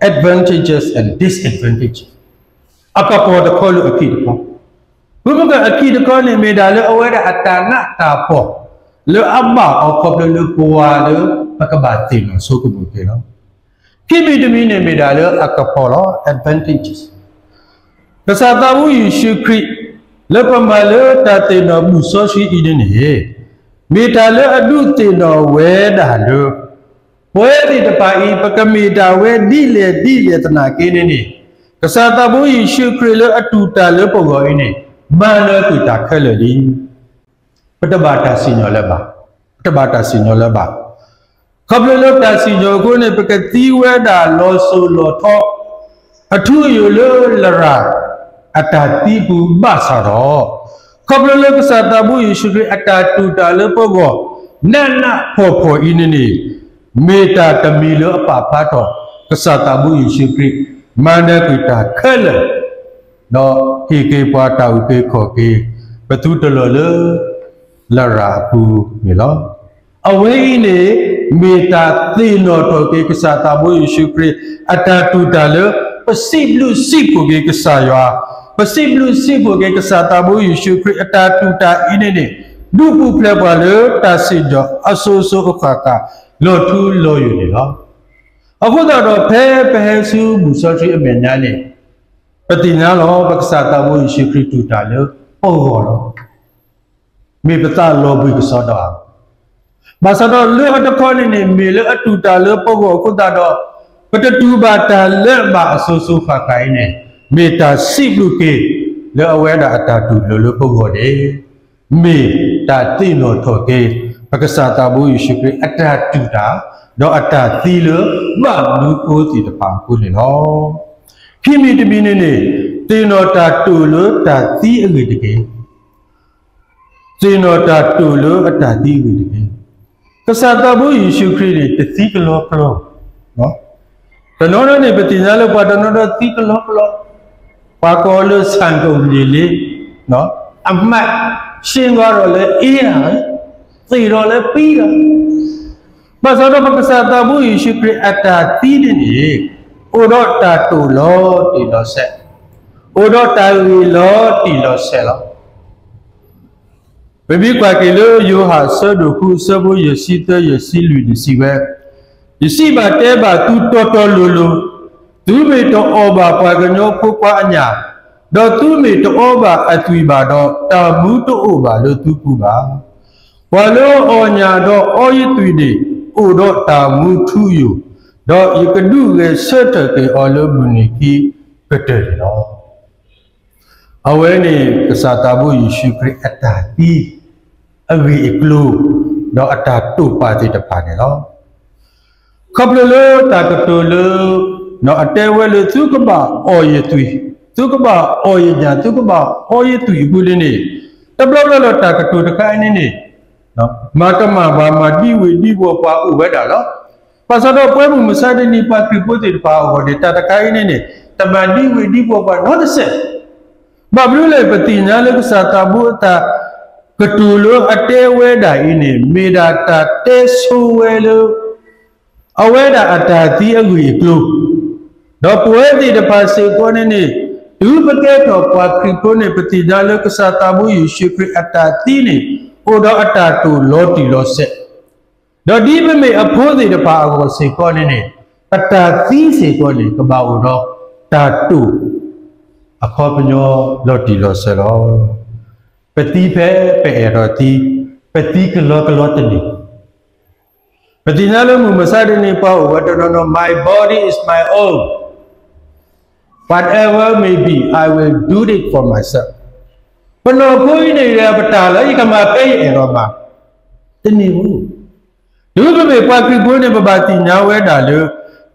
advantages and disadvantages အကပီၤတခီလၢအခံတခီ, ပမ့ၢ်ကွၢ်အခံတခီန့ၣ် မ့ၢ်ဒၣ်လၢအဝဲဒၣ်အတၢ်နးတၢ်ဖှီၣ် လၢအဘၣ်အီၤခီဖျိလၢပှၤလၢ ပကဘၣ်သ့ၣ်နီၣ်ဆိကမိၣ်က့ၤလီၤ. ခံမံၤတမံၤန့ၣ်မ့ၢ်ဒၣ်လၢအကပီၤလီၤ advantages ကစၢ်သးဘိယ့ၣ်ၡူးခရံာ် လၢပမၤလၢတၢ်သ့ၣ်နီၣ်ဘူၣ်စီဆှံအံၤန့ၣ်န့ၣ် မ့ၢ်တၢ်လၢအဒုးသ့ၣ်နီၣ်ဝဲဒၣ်လၢ ပဝဲသ့ၣ်တဖၣ်အံၤ ပကမ့ၢ်တၢ်ဝဲဒ်လဲၣ်ဒ်လဲၣ်သနာ်က့န့ၣ်န့ၣ် ကစၢ်သးဘိယ့ၣ်ၡူးခရံာ်လၢအတူၢ်တၢ်လၢပဂီၢ်အံၤန့ၣ် မၤနၢၤကွံာ်တၢ်ခဲလၢာ်လံ. ပတဘၣ်တၢ်စံၣ်ညီၣ်လၢၤဘၣ်, ပတဘၣ်တၢ်စံၣ်ညီၣ်လၢၤဘၣ်. ခီဖျိလၢတၢ်စံၣ်ညီၣ်အဃိန့ၣ် ပကသံဝဲဒၣ်လီၤစိၤလီၤထီ အထူအယိာ်လၢလရာ် အတၢ်သံပူၤဘၣ်ဆၣ်ဒီး ခီဖျိလၢကစၢ်သးဘိယ့ၣ်ၡူးခရံာ်အတၢ်တူၢ်တၢ်လၢပဂီၢ် နးနးဖှီၣ်ဖှီၣ်အံၤန့ၣ်န့ၣ် မ့ၢ်တၢ်တမံၤလၢအပာ်ဖျါထီၣ် ကစၢ်သးဘိယ့ၣ်ၡူးခရံာ် မၤနၢၤကွံာ်တၢ်ခဲလၢာ် ဒီးဟ့ၣ်က့ၤပှၤတၢ်အုၣ်က့ၤခီၣ်က့ၤ ပသုတလီၤလၢ လရာ်အပူၤန့ၣ်လီၤ. အဝဲအံၤန့ၣ် မ့ၢ်တၢ်သ့ၣ်နီၣ်ထီၣ်က့ၤကစၢ်သးဘိယ့ၣ်ၡူးခရံာ် အတၢ်တူၢ်တၢ်လၢ ပစံးဘျုးစံးဖှိၣ်က့ၤကစၢ်ယွၤ, ပစံးဘျုးစံးဖှိၣ်က့ၤကစၢ်သးဘိယ့ၣ်ၡူးခရံာ်အတၢ်တူၢ်တၢ်အံၤန့ၣ်န့ၣ် ဒုးပူၤဖျဲးပှၤလၢတၢ်စံၣ်ညီၣ်အစိၤစိၤအဃၣ်ဃၣ် လီၤထူလီၤယိာ်န့ၣ်လီၤ. အဃိသတးဒီး ဖဲပဟဲဆူဘူၣ်စီဆှံအမဲာ်ညါန့ၣ် ပသ့ၣ်ညါလီၤ ပကစၢ်သးဘိယ့ၣ်ၡူးခရံာ်တူၢ်တၢ်လၢပဂီၢ်လီၤ. မ့ၢ်ပသးလီၤဘှံးကစီဒီဧါ. ဘၣ်ဆၣ်ဒီးလၢအတခီန့ၣ်န့ၣ် မ့ၢ်လၢအတူၢ်တၢ်လၢပဂီၢ်အဃိသတးဒီး ပတတူၢ်ဘၣ်တၢ်လၢအဘၣ်အစိၤစိၤဃၣ်ဃၣ်အံၤန့ၣ် မ့ၢ်တၢ်စံးဘျုးက့ၤ လၢအဝဲဒၣ်အတၢ်တူၢ်လိာ်လၢပဂီၢ်န့ၣ် မ့ၢ်တၢ်သ့ၣ်နီၣ်ထီၣ်က့ၤ ပကစၢ်သးဘိယ့ၣ်ၡူးခရံာ်အတၢ်တူၢ်တၢ် ဒီးအတၢ်သံလၢဘၣ်မနုၤအဃိသ့ၣ်တဖၣ်အဃိန့ၣ်လီၤ. ခံမံၤတမံၤန့ၣ်န့ၣ် သ့ၣ်နီၣ်တၢ်တိာ်လၢတၢ်သံအဂ့ၢ်တက့ၢ်. သ့ၣ်နီၣ်တၢ်တိာ်လၢအတၢ်သံအဂ့ၢ်တက့ၢ်. ကစၢ်သးဘိယ့ၣ်ၡူးခရံာ်န့ၣ် တသံကလီကလီ တနီၤနီၤန့ၣ် ပသ့ၣ်ညါလၢပှၤတနီၤနီၤသံကလီကလီ, ပှၤကိးလၢ ဆၣ်ကိၣ်လ့ၤလ့, အမှတ် ရှင်းသွားတော့လည်း အေးလာတယ်, သေတော့လည်း ပြီးတော့ ဘၣ်ဆၣ်ဒီးပကစၢ်သးဘိယ့ၣ်ၡူးခရံာ်အတၢ်သံန့ၣ်န့ၣ် အိၣ်ဒီးတၢ်တိာ်လီၤတံၢ်လီၤဆဲး, အိၣ်ဒီးတၢ်ဂ့ၢ်လီၤတံၢ်လီၤဆဲးလီၤ. ပမ့ၢ်ကွၢ်က့ၤလၢယိၤဟၣ်အဆၢဒိၣ်ဃု အဆၢဖိယဲၢ်ဆံသၢ ယဲၢ်ဆံလွံၢ်န့ၣ်စံးဝဲ, ယစံးဘၣ်တဲဘၣ်သုတီတီလိၤလိၤ, သုမ့ၢ်တအီၣ်ဘၣ်ပှၤကညီဖိခွါအညၣ်, ဒီးသုမ့ၢ်တအီဘၣ်အသွံၣ်ဘၣ်ဒီး တၢ်မူတအိၣ်ဘၣ်လၢသုပူၤဘၣ်. ပှၤလၢအီၣ်ညၣ်ဒီးအီယသွံၣ်န့ၣ် အိၣ်ဒီးတၢ်မူထူယိာ်, ဒီးယကဒုးဂဲၤဆၢထၢၣ်က့ၤအီၤလၢမုၢ်နံၤခံကတၢၢ်န့ၣ်လီၤ. အဝဲန့ၣ် ကစၢ်သးဘိယ့ၣ်ၡူးခရံာ်အတၢ်သံ အဂ့ၢ်အကျိၤ ဒီးအတၢ်တိာ်ပာ်သ့ၣ်တဖၣ်န့ၣ်လီၤ. ခီဖျိလၢတၢ်ကတိၤလၢ အတဲဝဲလၢ သုကဘၣ်အီၣ်ယသွံၣ်, သုကဘၣ်အီၣ်ယညၣ်, သုကဘၣ်အီယသွံၣ်အပူၤန့ၣ်န့ၣ်, တဘျီဘျီလၢတၢ်ကတိၤတခါအံၤန့ၣ်န့ၣ် မၤကမၣ်ပှၤ မၤဒံဝ့ၤဒံဝီၤပှၤအိၣ်ဝဲဒၣ်လီၤ. ဘၣ်ဆၣ်ဒီးပဝဲမုၢ်မဆါတနံၤ ပှၤခရံာ်ဖိသ့ၣ်တဖၣ်အဂီၢ်န့ၣ် တၢ်တခါအံၤန့ၣ်န့ၣ် တမၤဒံဝ့ၤဒံပှီၤပှၤနီတစဲး. ဘၣ်မနုၤလဲၣ် ပသ့ၣ်ညါလၢကစၢ်သးဘိအတၢ်ကတိၤလၢအတဲဝဲဒၣ်အံၤန့ၣ် မ့ၢ်ဒၣ်တၢ်တဲဆိဝဲလၢ အဝဲဒၣ်အတၢ်သံအဂ့ၢ်အကျိၤ, ဒီးပဝဲသ့ၣ်တဖၣ်စ့ၢ်ကီးန့ၣ်န့ၣ် တုၤပကဲထီၣ်ပှၤခရံာ်ဖိန့ၣ် ပသ့ၣ်ညါလၢကစၢ်သးဘိယ့ၣ်ၡူးခရံာ်အတၢ်သံန့ၣ် အိၣ်ဒီးအတၢ်တိာ်လီၤတံၢ်လီၤဆဲး, ဒီးဒ်ပမ့ၢ်အဖိသ့ၣ်တဖၣ်အဂီၢ်စ့ၢ်ကီးန့ၣ်န့ၣ် ပတၢ်သံစ့ၢ်ကီးန့ၣ် ကဘၣ်အိၣ်ဒီးတၢ်တိာ် အခီပညီလီၤတံၢ်လီၤဆဲးလီၤ. ပသံဖဲပအဲၣ်ဒိးသံ, ပသံကလီကလီတန့ၢ် ပသ့ၣ်ညါလၢမုၢ်မဆါတနံၤ ပှၤအိၣ်ဝဲတနီၤနီၤ My body is my own. Whatever may be, I will do it for myself. ပနီၢ်ခိအံၤန့ၣ် ယပတၢ်လီၤ ယကမၤဖဲယအဲၣ်ဒိးမၤ တန့ၢ်ဧိၤ. တုၤပမ့ၢ်ပှၤခရံာ်ဖိန့ၣ် ပဘၣ်သ့ၣ်ညါဝဲဒၣ်လၢ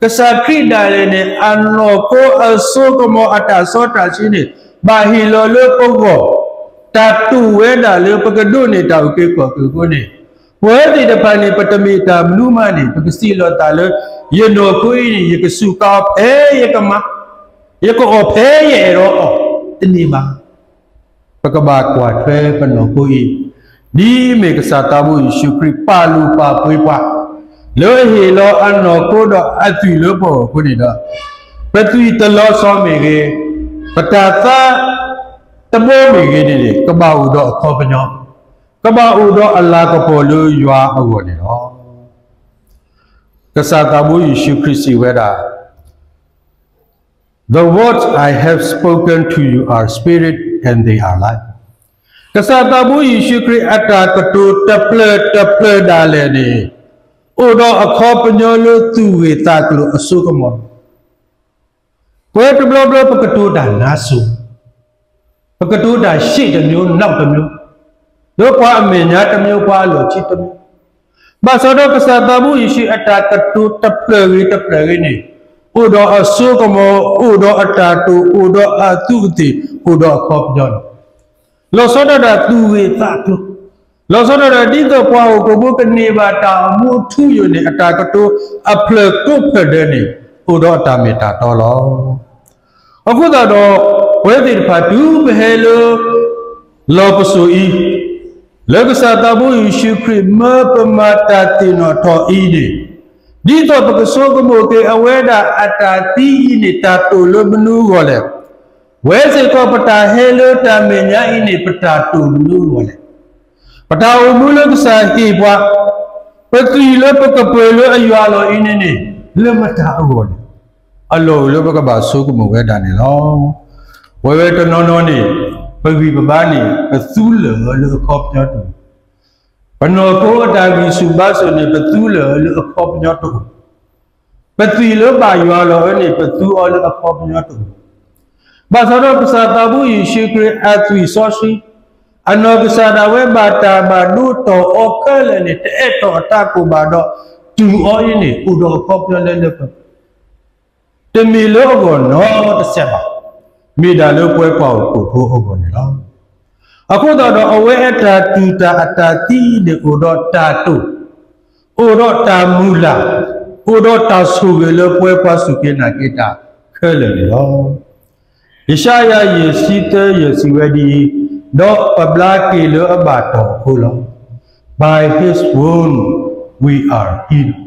ကစၢ်ခရံာ်ဒၣ်လဲာ်န့ၣ် အနီၢ်ခိအစိကမီၤအတၢ်စီတၢ်ဆှံန့ၣ် ဘၣ်ဟ့ၣ်လီၤလၢပဂီၢ်, တၢ်တိာ်ဝဲဒၣ်လၢပကဒိးန့ၢ်တၢ်အုၣ်က့ၤခီၣ်က့ၤအဃိန့ၣ် ပဝဲသ့ၣ်တဖၣ်န့ၣ် ပတမ့ၢ်တၢ်မနုၤမးန့ၣ် ပကစံးလီၤသးလၢ ယနီၢ်ခိအံၤန့ၣ် ယကစူးကါအီၤဖဲယကမၤ, ယကအီၣ်ဖဲယအဲၣ်ဒိးအီၣ်, တန့ၢ်ဘၣ်. ပကဘၣ်ကွၢ်ထွဲပနီၢ်ခိအံၤ, ဒ်မ့ၢ်ကစၢ်သးဘိယ့ၣ်ၡူးခရံာ်ပာ်လုၢ်ပာ်ပှ့ၤပှၤ လၢအဟ့ၣ်လီၤအနီၢ်ခိဒီးအသွံၣ်လၢပဂီၢ်အဃိန့ၣ်ဒီး ပသွံၣ်တလီၤဆီမ့ၢ်ဂ့ၤ, ပတၢ်သါတဘီမ့ၢ်ဂ့ၤန့ၣ်န့ၣ် ကဘၣ်အိၣ်ဒီးအခီပညီ, ကဘၣ်အိၣ်ဒီးအလၤကပီၤလၢယွၤအဂီၢ်န့ၣ်လီၤ. ကစၢ်သးဘိယ့ၣ်ၡူးခရံာ်စံးဝဲဒၣ် The words I have spoken to you are spirit and they are life. ကစၢ်သးဘိယ့ၣ်ၡူးခရံာ်အတၢ်ကတိၤတဖျၢၣ်တဖျၢၣ်ဒၣ်လဲာ်န့ၣ် အိၣ်ဒီးအခီပညီလၢသူၣ်ဂ့ၢ်သးကျိၤအစိကမီၤ ပဝဲတဘျီဘျီပကတိၤတၢ်နါစိၤ, ပကတိၤတၢ်ရှေ့တစ်မျိုး နောက်တစ်မျိုး, လၢပှၤအမဲာ်ညါတစ်မျိုး ပှၤအလီၢ်ခံတစ်မျိုး, ဘၣ်ဆၣ်ဒီးကစၢ်သးဘိယ့ၣ်ၡူးအတၢ်ကတိၤတဖျၢၣ်ဂ့ၤတဖျၢၣ်ဂ့ၤန့ၣ် အိၣ်ဒီးအစိကမီၤ, အိၣ်ဒီးအတၢ်တိာ်, အိၣ်ဒီးအသူးအသ့ၣ်, အိၣ်ဒီးအခီပညီန့ၣ် လီၤဆီဒၣ်တၢ်သူၣ်ဂ့ၢ်သးကျိၤ, လီၤဆီဒၣ်တၢ်ဒ်သိးပှၤဟီၣ်ခိၣ်ဖိကန့ၢ်ဘၣ်တၢ်အိၣ်မူအထူအယိာ်န့ၣ် အတၢ်ကတိၤအဖျၢၣ်ကိးဖျၢၣ်ဒဲးန့ၣ် အိၣ်ဒီးအတၢ်မ့ၢ်တၢ်တီလီၤ. အဃိသတးဒီး ပဝဲသ့ၣ်တဖၣ်တုၤပဟဲလၢ လီၢ်ပစိာ်အံၤ, လၢကစၢ်သးဘိယ့ၣ်ၡူးခရံာ်မၢပမၤတၢ်သ့ၣ်နီၣ်ထီၣ်အံၤန့ၣ်, ဒ်သိးပကဆိကမိၣ်က့ၤအဝဲဒၣ်အတၢ်သံအံၤန့ၣ် တၢ်တိာ်လၢမနုၤအဂီၢ်လဲၣ်. ပဝဲစ့ၢ်ကီးပတၢ်ဟဲလၢတၢ်မဲာ်ညါအံၤန့ၣ် ပတၢ်တိာ်မနုၤအဂီၢ်လဲၣ်. ပတၢ်အိၣ်မူလၢကစၢ်ဟ့ၣ်ပှၤ, ပသွံၣ်လၢပကပၢၤလၢအယွၤအလီၢ်အံၤန့ၣ်န့ၣ် လၢမတၤအဂီၢ်လဲၣ်. အလီၢ်အိၣ်လၢပကဘၣ်ဆိကမိၣ်ဝဲဒၣ်န့ၣ်လီၤ. ပဝဲတနီၤနီၤန့ၣ် ပဂံၢ်ပဘါန့ၣ် ပသူလၢာ်လၢအခီပညီတအိၣ်, ပနီၢ်ခိအတၢ်ဂံၢ်ဆူၣ်ဘါဆူၣ်န့ၣ် ပသူလၢာ်လၢအခီပညီတအိၣ်, ပသွံၣ်လၢဘၣ်ယွၤလီၤအံၤန့ၣ် ပသူအီၤလၢအခီပညီတအိၣ်. ဘၣ်ဆၣ်ဒီးကစၢ်သးဘိယ့ၣ်ၡူးခရံာ်အသွံၣ်စီဆှံ, အနီၢ်ကစၢ်ဒၣ်ဝဲဘၣ်တၢ်ဘၣ်ဒိတီၢ်အီၤခဲလၢာ်န့ၣ် တအဲၣ်တီၢ်အတၢ်ကိၢ်ဘၣ်ဒီး တုၤအီၤအံၤန့ၣ် အိၣ်ဒီးအခီပညီလၢလၢပှဲၤပှဲၤ တမ့ၢ်လၢအဂီၢ်နီတစဲးဘၣ်, မ့ၢ်ဒၣ်လၢပှၤကွၢ်အိၣ်ဖှိၣ်ဖိအဂီၢ်န့ၣ်လီၤ. အဃိသတးဒီးအဝဲအတၢ်တူၢ်တၢ်အတၢ်သံအံၤန့ၣ် အိၣ်ဒီးတၢ်တိာ်, အိၣ်ဒီးတၢ်မုၢ်လၢ်, အိၣ်ဒီးတၢ်ဆိၣ်ဂ့ၤလၢပှၤကွၢ်စူၢ်က့ၤနာ်က့ၤတၢ်ခဲလၢာ်န့ၣ်လီၤ. ယၡါယၤယဲၢ်ဆံသၢယဲၢ်စံးဝဲဒ်အံၤ, ဒီးပဘျါက့ၤလၢအဘၣ်တီၢ်အဃိလီၤ. By his wound we are healed.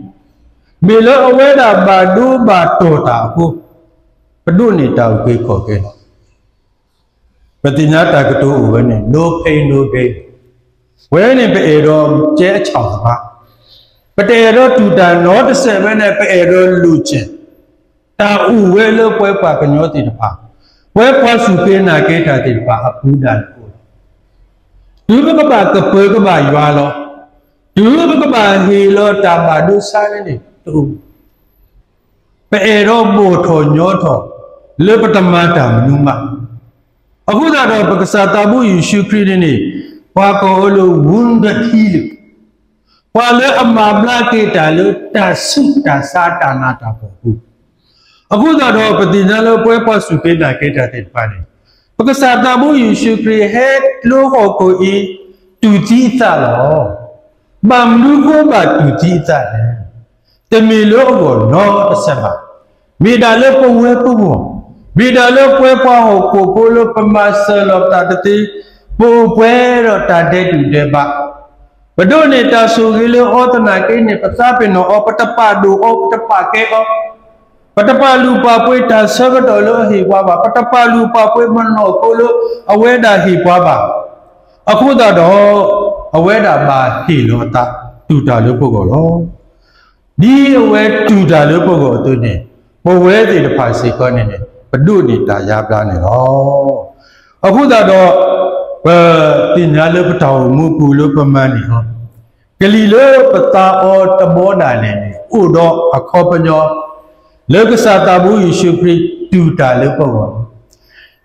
မ့ၢ်လၢအဝဲဒၣ်ဘၣ်ဒိဘၣ်တီၢ်တၢ်အဃိ, ပဒိးန့ၢ်တၢ်အုၣ်က့ၤခီၣ်က့ၤလီၤ. ပသ့ၣ်ညါတၢ်ကတိၤအိၣ်ဝဲန့ၣ် no pain, no gain. ဝဲန့ၣ်ပအဲၣ်ဒိးကဲအဆၣ်သပှၢ်, ပတအဲၣ်ဒိးတူၢ်တၢ်နီတစဲးဝဲန့ၣ် ပအဲၣ်ဒိးလူၤစဲး, တၢ်အိၣ်ဝဲလၢပှၤပှၤကညီသ့ၣ်တဖၣ်, ပှၤကွၢ်စူၢ်က့ၤနာ်က့ၤတၢ်သ့ၣ်တဖၣ်အပူၤဒၣ်န့ၣ်အိၣ်လီၤ. တုၤပကဘၣ်ကပၢၤကဘၣ်ယွၤလီၤ, တုၤပကဘၣ်ဟ့ၣ်လီၤတၢ်ဘၣ်ဒိဆါန့ၣ်န့ၣ် တအိၣ် ပအဲၣ်ဒိးဘီၣ်ထီၣ်ညီထီၣ် လၢပတမၤတၢ်မနုၤမး. အဃိသတးဒီးပကစၢ်သးဘိယ့ၣ်ၡူးခရံာ်န့ၣ်န့ၣ် ပှၤကိးအီၤလၢ wounded healer, ပှၤလၢအမၤဘျါက့ၤတၢ်လၢတၢ်ဆူးတၢ်ဆါတၢ်နးတၢ်ဖှီၣ်အပူၤ. အဃိသတးဒီးပသ့ၣ်ညါလၢပှၤကွၢ်စူၢ်က့ၤနာ်က့ၤတၢ်သ့ၣ်တဖၣ်န့ၣ် ပကစၢ်သးဘိယ့ၣ်ၡူးခရံာ်ဟဲလိဟီၣ်ခိၣ်အံၤ တူၢ်သံအသးလီၤ. ဘၣ်မနုၤဃိဘၣ်တူၢ်သံအသးလဲၣ်. တမ့ၢ်လၢအဂီၢ်နီတစဲးဘၣ်. မ့ၢ်ဒၣ်လၢပဝဲပဂီၢ်, မ့ၢ်တၢ်လၢပဝဲပှၤဟီၣ်ခိၣ်ဖိလၢပမၤစၢၤလီၤပသးတသ့, ပအိၣ်ပှဲၤဒီးတၢ်ဒဲးတူၢ်ဒဲးဘး, ပဒိးန့ၢ်တၢ်ဆိၣ်ဂ့ၤလၢအီသနာ်က့န့ၣ် ပသးပ့ၤနီၣ်အီၤ, ပတပာ်ဒိၣ်အီၤ, ပတပာ်ကဲအီၤ, ပတပာ်လုၢ်ပာ်ပှ့ၤတၢ်ဆၢကတီၢ်လၢအဟ့ၣ်ပှၤဘၣ်, ပတပာ်လုၢ်ပာ်ပှ့ၤပနီၢ်ခိလၢအဝဲဒၣ်ဟ့ၣ်ပှၤဘၣ်. အဃိသတးဒီး အဝဲဒၣ်ဘၣ်ဟ့ၣ်လီၤအသး တူၢ်တၢ်လၢပဂီၢ်လီၤ. ဒ်အဝဲတူၢ်တၢ်လၢပဂီၢ်အသိးန့ၣ်, ပဝဲသ့ၣ်တဖၣ်စ့ၢ်ကီးန့ၣ်န့ၣ် ပဒိးန့ၢ်တၢ်ယါဘျါန့ၣ်လီၤ. အဃိသတးဒီး ပသ့ၣ်ညါလၢပတၢ်အိၣ်မူပူၤလၢပမၤန့ၢ်အီၤ, ကလံၤလၢပသးအီၤတဘီဒၣ်လဲာ်န့ၣ် အိၣ်ဒီးအခီပညီ လၢကစၢ်သးဘိယ့ၣ်ၡူးခရံာ်တူၢ်တၢ်လၢပဂီၢ်,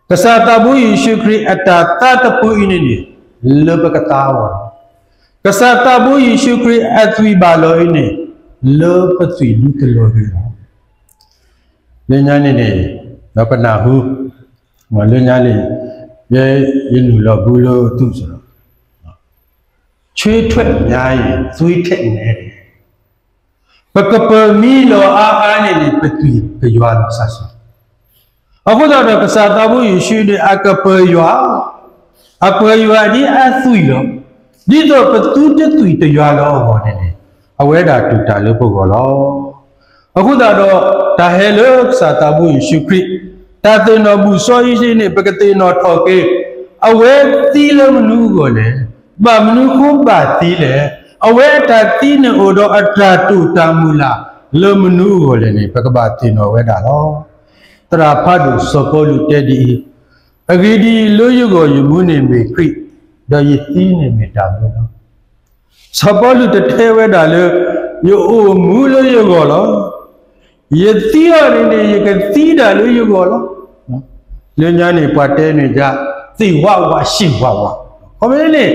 ကစၢ်သးဘိယ့ၣ်ၡူးခရံာ်အတၢ်သးတပူၤအံၤန့ၣ်န့ၣ် လၢပကသါအဂီၢ်လီၤ. ကစၢ်သးဘိယ့ၣ်ၡူးခရံာ်အသွံၣ်ဘၣ်လီၤအံၤန့ၣ် လၢပသွံၣ်ဒူတလီၤဂ့ၤလီၤ. လၢညါန့ၣ်န့ၣ် ဒီးပနၢ်ဟူ, လၢညါန့ၣ် ယဲယနုာ်လီၤဘုလၢသူၣ်စ့ၢ်ကီး, ချွေးထွက်များရင် သွေးထက်နဲတယ်. ပကပၢၤမံလီၤအါအါန့ၣ်န့ၣ် ပသွံၣ်ကယွၤလီၤစၢ်စၢ်. အဃိသတးဒီး ကစၢ်သးဘိယ့ၣ်ၡူးန့ၣ် အကပၢၤယွၤ, အပၢၤယွၤဒ်အသွံၣ်လီၤ. ဒ်သိးပသုတသွံၣ်တယွၤလီၤအဂီၢ်န့ၣ်န့ၣ် အဝဲဒၣ်တူၢ်တၢ်လၢပဂီၢ်လီၤ. အဃိသတးဒီး တၢ်ဟဲလၢကစၢ်သးဘိယ့ၣ်ၡူးခရံာ်, တၢ်သ့ၣ်နီၣ်ဘူၣ်စီဆှံန့ၣ် ပကသ့ၣ်နီၣ်ထီၣ်က့ၤ, အဝဲသံလၢမနုၤအဂီၢ်လဲၣ်, ဘၣ်မနုၤဃိဘၣ်သံလဲၣ်, အဝဲအတၢ်သံန့ၣ်အိၣ်ဒီးအတၢ်တိာ်တၢ်မုၢ်လၢ် လၢမနုၤအဂီၢ်လဲၣ်န့ၣ် ပကဘၣ်သ့ၣ်နီၣ်ဝဲဒၣ်လီၤ. သရၣ်ဖးဒိၣ်စီၤပီလူးတဲဒ်အံၤ, အဂ့ၢ်ဒ်အံၤ, လၢယဂီၢ်ယမူန့ၣ်မ့ၢ်ခရံာ်, ဒီးယသံန့ၣ်မ့ၢ်တၢ်မူလီၤ. စီၤပီလူးတတဲဝဲဒၣ်လၢ ယအိၣ်မူလၢယဂီၢ်လီၤ. ယသံအီၤန့ၣ်န့ၣ် ယကသံဒၣ်လၢယဂီၢ်လီၤ. လၢညါန့ၣ် ပှၤတဲန့ၣ်ယါ, သ့ၣ်ဝးဝး ရှ့ၣ်ဝးဝး, ခီမ့ၢ်န့ၣ်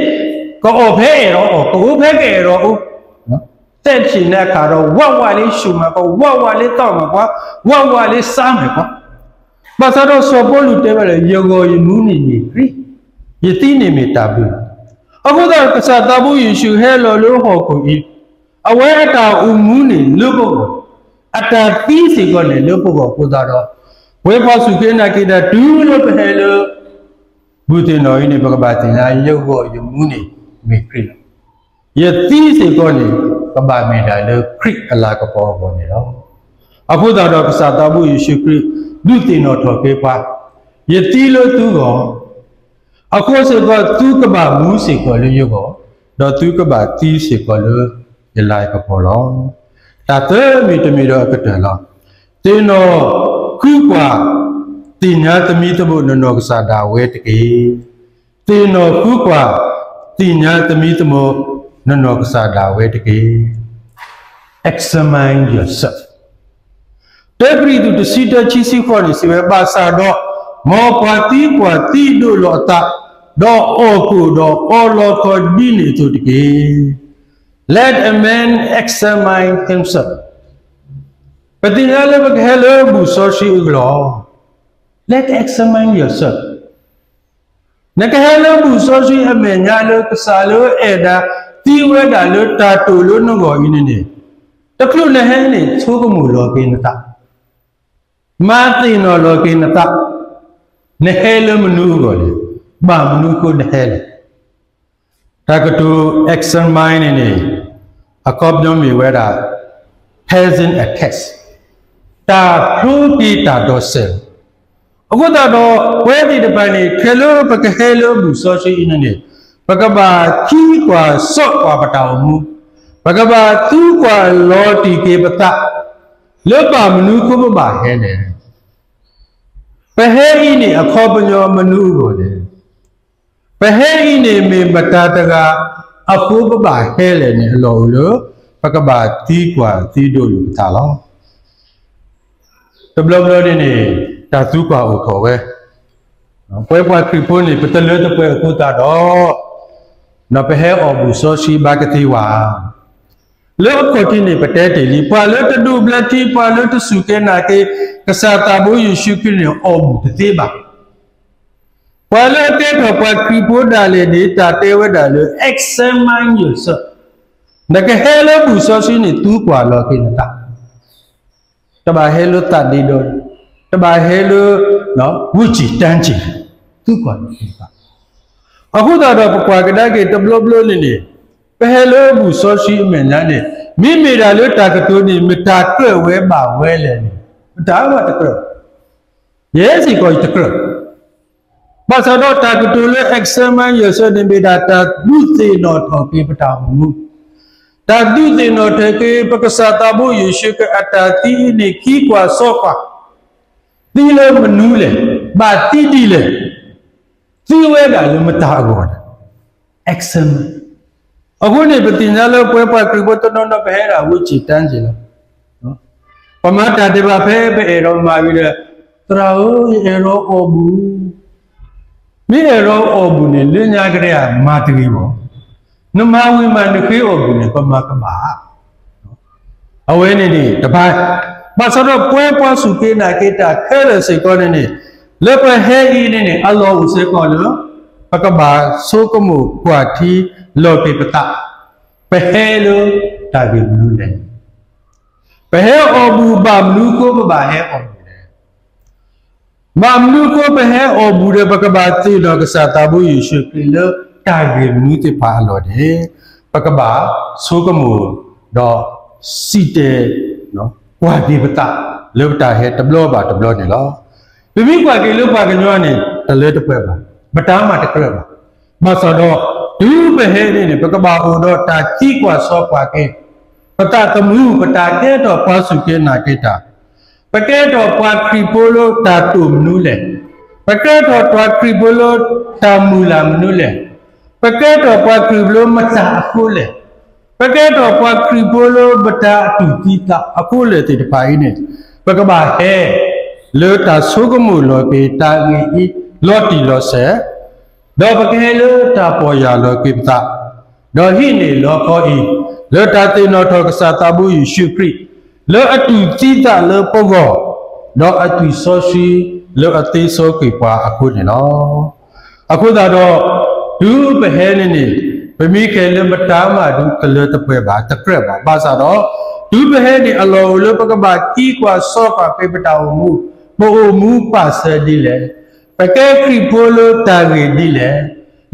ကအီၣ်ဖဲအဲၣ်ဒိးအီၣ်, ကအိၣ်ဖဲကအဲၣ်ဒိးအိၣ်, သဲဆံၣ်န့ၣ်အခါဒီး ဝးဝးလၢဆူၣ်မးကီး, ဝးဝးလၢသီၣ်မးကီး, ဝးဝးလၢစါမးကီး. ဘၣ်ဆၣ်ဒီးစီၤပီလူးတဲဝဲလၢ ယဂီၢ်ယမူန့ၣ်မ့ၢ်ခရံာ်, ယသံန့ၣ်မ့ၢ်တၢ်မူလီၤ. အဃိသတး ကစၢ်သးဘိယ့ၣ်ၡူးဟဲလီၤလၢဟီၣ်ခိၣ်အံၤ, အဝဲအတၢ်အိၣ်မူန့ၣ်လၢပဂီၢ်, အတၢ်သံစ့ၢ်ကီးန့ၣ်လၢပဂီၢ်အဃိသတးဒီး, ပဝဲပှၤစူၢ်က့ၤနာ်က့ၤတၢ်တုၤလၢပဟဲလၢ ဘူၣ်သ့ၣ်နီၣ်အံၤန့ၣ် ပကဘၣ်သ့ၣ်ညါ ယဂီၢ်ယမူန့ၣ်မ့ၢ်ခရံာ်လီၤ. ယသံစ့ၢ်ကီးန့ၣ် ကဘၣ်မ့ၢ်ဒၣ်လၢခရံာ်အလၤကပီၤအဂီၢ်န့ၣ်လီၤ. အဃိသတးဒီး ကစၢ်သးဘိယ့ၣ်ၡူးခရံာ် ဒုးသ့ၣ်နီၣ်ထီၣ်က့ၤပှၤ, ယသံလၢသုဂီၢ်, အဃိစ့ၢ်ကီး သုကဘၣ်မူစ့ၢ်ကီးလၢယဂီၢ်, ဒီးသုကဘၣ်သံစ့ၢ်ကီးလၢယလၤကပီၤလီၤ. တၢ်သၢမံၤတမံၤဒီးအကတၢၢ်လီၤ. သ့ၣ်နီၣ်ဃုကွၢ် သ့ၣ်ညါသမံသမိး နနီၢ်ကစၢ်ဒၣ်ဝဲတက့ၢ်. သ့ၣ်နီၣ်ဃုကွၢ် သ့ၣ်ညါသမံသမိး နနီၢ်ကစၢ်ဒၣ်ဝဲတက့ၢ်. Examine yourself. တၢကရံၣ်သူး တဆံတၢ ခံဆံဃိးန့ၣ် စံးဝဲ, ဘၣ်ဆၣ်ဒီး မ်ပှၤသံကွၢ်သံဒိးလိာ်အသး, ဒီးအီၣ်ကိၣ်ဒီးအီလီၤခီဒ်န့ၣ်အသိးတက့ၢ်. Let a man examine himself. ပသ့ၣ်ညါလၢပကဟဲလၢဘူၣ်စီဆှံအကလီၢ်, let examine yourself. နကဟဲလၢဘူၣ်စီဆှံအမဲာ်ညါလၢကစၢ်လၢအဲၣ်ဒၣ်သံဝဲဒၣ်လၢတၢ်တိာ်လၢနဂီၢ်အံၤန့ၣ်န့ၣ်, တချုးနဟဲန့ၣ် ဆိကမိၣ်လီၤက့ၤနသး, မၤသ့ၣ်နီၣ်လီၤက့ၤနသး, နဟဲလၢမနုၤအဂီၢ်လဲၣ်, ဘၣ်မနုၤအဃိနဟဲလဲၣ်. တၢ်ကတိၤ examine န့ၣ်န့ၣ် အခီပညီမ့ၢ်ဝဲဒၣ် passing a test, တၢ်ဖျိက့ၤတၢ်ဒိးစဲးလီၤ. အဃိသတးဒီး ပဝဲသ့ၣ်တဖၣ်န့ၣ် ခဲလၢပကဟဲလၢဘူၣ်စီဆှံအံၤန့ၣ်န့ၣ်, ပကဘၣ်သံကွၢ်စိာ်ကွၢ်ပတၢ်အိၣ်မူ, ပကဘၣ်သံကွၢ်လီၤတံၢ်က့ၤပသး, လၢဘၣ်မနုၤအဃိပဘၣ်ဟဲလဲၣ်. ပဟဲအံၤန့ၣ် အခီပညီမနုၤအဂီၢ်လဲၣ်. ပဟဲအံၤန့ၣ်မ့ၢ်မတၤတဂၤအဃိပဘၣ်ဟဲလဲၣ်န့ၣ် အလီၢ်အိၣ်လၢ ပကဘၣ်သံကွၢ်သံဒိးလိာ်ပသးလီၤ. တဘျီဘျီန့ၣ်န့ၣ် တၢ်သံကွၢ်အိၣ်ထီၣ်ဝဲ, ပဝဲပှၤခရံာ်ဖိန့ၣ် ပတလၢတပှဲၤအဃိသတးဒီး ပဟဲအီၣ်ဘူၣ်စီဆှံဘၣ်ကသ့ဝဲ လၢအခီၣ်ထံးန့ၣ် ပတဲတ့ၢ်လံ, ပှၤလၢတဒိးဘျၢထံ, ပှၤလၢတစူၢ်က့ၤနာ်က့ၤ ကစၢ်သးဘိယ့ၣ်ၡူးခရံာ်န့ၣ် အီၣ်ဘူၣ်တသ့ဘၣ်. ပှၤလၢအကဲထီၣ်ပှၤခရံာ်ဖိဒၣ်လဲာ်န့ၣ် တၢ်တဲဝဲဒၣ်လၢ examine yourself, နကဟဲလၢဘူၣ်စီဆှံန့ၣ် သံကွၢ်လီၤက့ၤနသး, တဘၣ်ဟဲလၢသးဒ့ဒီလီၤ. တဘၣ်ဟဲလၢ ဝူစံၣ်တၢ်စံၣ် သုကွၢ်တသ့ဘၣ်. အဃိသတးဒီး ပကွၢ်ကဒါက့ၤတဘျီဘျီန့ၣ်န့ၣ်, ပဟဲလၢဘူၣ်စီဆှံအမဲာ်ညါန့ၣ်, မ့မ့ၢ်ဒၣ်လၢတၢ်ကတိၤန့ၣ် မတၤကြၢးဝဲဘၣ်ဝဲလဲၣ်န့ၣ်, မတၤဘၣ်တကြၢး, ယဲစ့ၢ်ကီးယတကြၢး ဘၣ်ဆၣ်ဒီးတၢ်ကတိၤလၢ examine yourself န့ၣ် မ့ၢ်ဒၣ်တၢ်ဒုးသ့ၣ်နီၣ်ထီၣ်က့ၤပတၢ်အိၣ်မူ, တၢ်ဒုးသ့ၣ်နီၣ်ထီၣ်က့ၤ ပကစၢ်သးဘိယ့ၣ်ၡူးခရံာ်အတၢ်သံအံၤန့ၣ် ခံကွၢ်စီကွၢ်, သံလၢမနုၤလဲၣ်, ဘၣ်သံဒ်လဲၣ်, သံဝဲဒၣ်လၢမတၤအဂီၢ်လဲၣ်, examine. အဃိန့ၣ် ပသ့ၣ်ညါလၢပဝဲပှၤခရံာ်ဖိတနီၤနီၤ ပဟဲဒၣ်ဝူစံၣ်တၢ်စံၣ်လီၤ. ပမၤတၢ်ဒဲးဘးဖဲပအဲၣ်ဒိးမၤဝံၤဒီး, သရၣ်ဧၢ, ယအဲၣ်ဒိးအီၣ်ဘူၣ်, မ့ၢ်အဲၣ်ဒိးအီၣ်ဘူၣ်န့ၣ် လၢညါကတၢၢ်ဧါ မၤတဂ့ၤဘၣ်. နမၤဝံၤမး နဃ့အီၣ်ဘူၣ်န့ၣ် ပမၤကဘၣ် အဝဲန့ၣ်န့ၣ်တဖၣ်, ဘၣ်ဆၣ်ဒီးပဝဲပှၤစူၢ်က့ၤနာ်က့ၤတၢ်ခဲလၢာ်စ့ၢ်ကီးန့ၣ်န့ၣ်, လၢပဟဲအံၤန့ၣ်န့ၣ် အလီၢ်အိၣ်စ့ၢ်ကီးလၢ ပကဘၣ်ဆိကမိၣ်ကွၢ်ထံလီၤက့ၤပသး, ပဟဲလၢတၢ်ဂ့ၢ်မနုၤလဲၣ်. ပဟဲအီၣ်ဘူၣ်ဘၣ်မနုၤအဃိ ပဘၣ်ဟဲအီၣ်ဘူၣ်လဲၣ်. ဘၣ်မနုၤအဃိပဟဲအီၣ်ဘူၣ်ဒီး ပကဘၣ်သ့ၣ်နီၣ်ကစၢ်သးဘိယ့ၣ်ၡူးခရံာ်လၢတၢ်ဂ့ၢ်မနုၤသ့ၣ်တဖၣ်အလီၢ်န့ၣ်, ပကဘၣ်ဆိကမိၣ်ဒီးစံၣ်တဲၤ ကွၢ်က့ၤပသး လၢပတၢ်ဟဲတဘျီဘၣ်တဘျီန့ၣ်လီၤ. ပမ့ၢ်ကွၢ်က့ၤလၢပှၤကညီန့ၣ် တလၢတပှဲၤဘၣ်, မတၤမးတကြၢးဘၣ်. ဘၣ်ဆၣ်ဒီး တုၤပဟဲန့ၣ်န့ၣ် ပကဘၣ်အိၣ်ဒီးတၢ်သံကွၢ်စီကွၢ်က့ၤ ပသးသမူ ပတၢ်ကဲထီၣ်ပှၤစူၢ်က့ၤနာ်က့ၤတၢ်, ပကဲထီၣ်ပှၤခရံာ်ဖိလၢတၢ်တိာ်မနုၤလဲၣ်, ပကဲထီၣ်ပှၤခရံာ်ဖိလၢတၢ်မုၢ်လၢ်မနုၤလဲၣ်, ပကဲထီၣ်ပှၤခရံာ်ဖိလၢမတၤအဃိလဲၣ်, ပကဲထီၣ်ပှၤခရံာ်ဖိလၢမတၤအတူၢ်သံသးအဃိလဲၣ်သ့ၣ်တဖၣ်အံၤန့ၣ်, ပကဘၣ်ဟဲ လၢတၢ်ဆိကမိၣ်လီၤက့ၤတၢ်ဂ့ၢ်အံၤ လီၤတံၢ်လီၤဆဲး ဒီးပကဟဲလၢတၢ်ပီၢ်ယၢ်လီၤက့ၤပသး, ဒီးဟံးန့ၢ်လီခီအံၤ လၢတၢ်သ့ၣ်နီၣ်ထီၣ်ကစၢ်သးဘိယ့ၣ်ၡူးခရံာ် လၢအတူၢ်သံသးလၢပဂီၢ်, ဒီးအသွံၣ်စီဆှံလၢအသ့စီကွံာ်ပှၤအဃိန့ၣ်လီၤ. အဃိသတးဒီး တုၤပဟဲန့ၣ်န့ၣ် ပမ့ၢ်ခဲလၢာ်မတၤမးဒုးတလၢတပှဲၤဘၣ် တကြၢးဘၣ်. ဘၣ်ဆၣ်ဒီး တုၤပဟဲန့ၣ် အလီၢ်အိၣ်လၢပကဘၣ်သံကွၢ်စီကွၢ်က့ၤပတၢ်အိၣ်မူ, ပအိၣ်မူပာ်စၢၤဒ်လဲၣ်, ပကဲခရံာ်ဖိလၢတၢ်ဂ့ၢ်ဒ်လဲၣ်,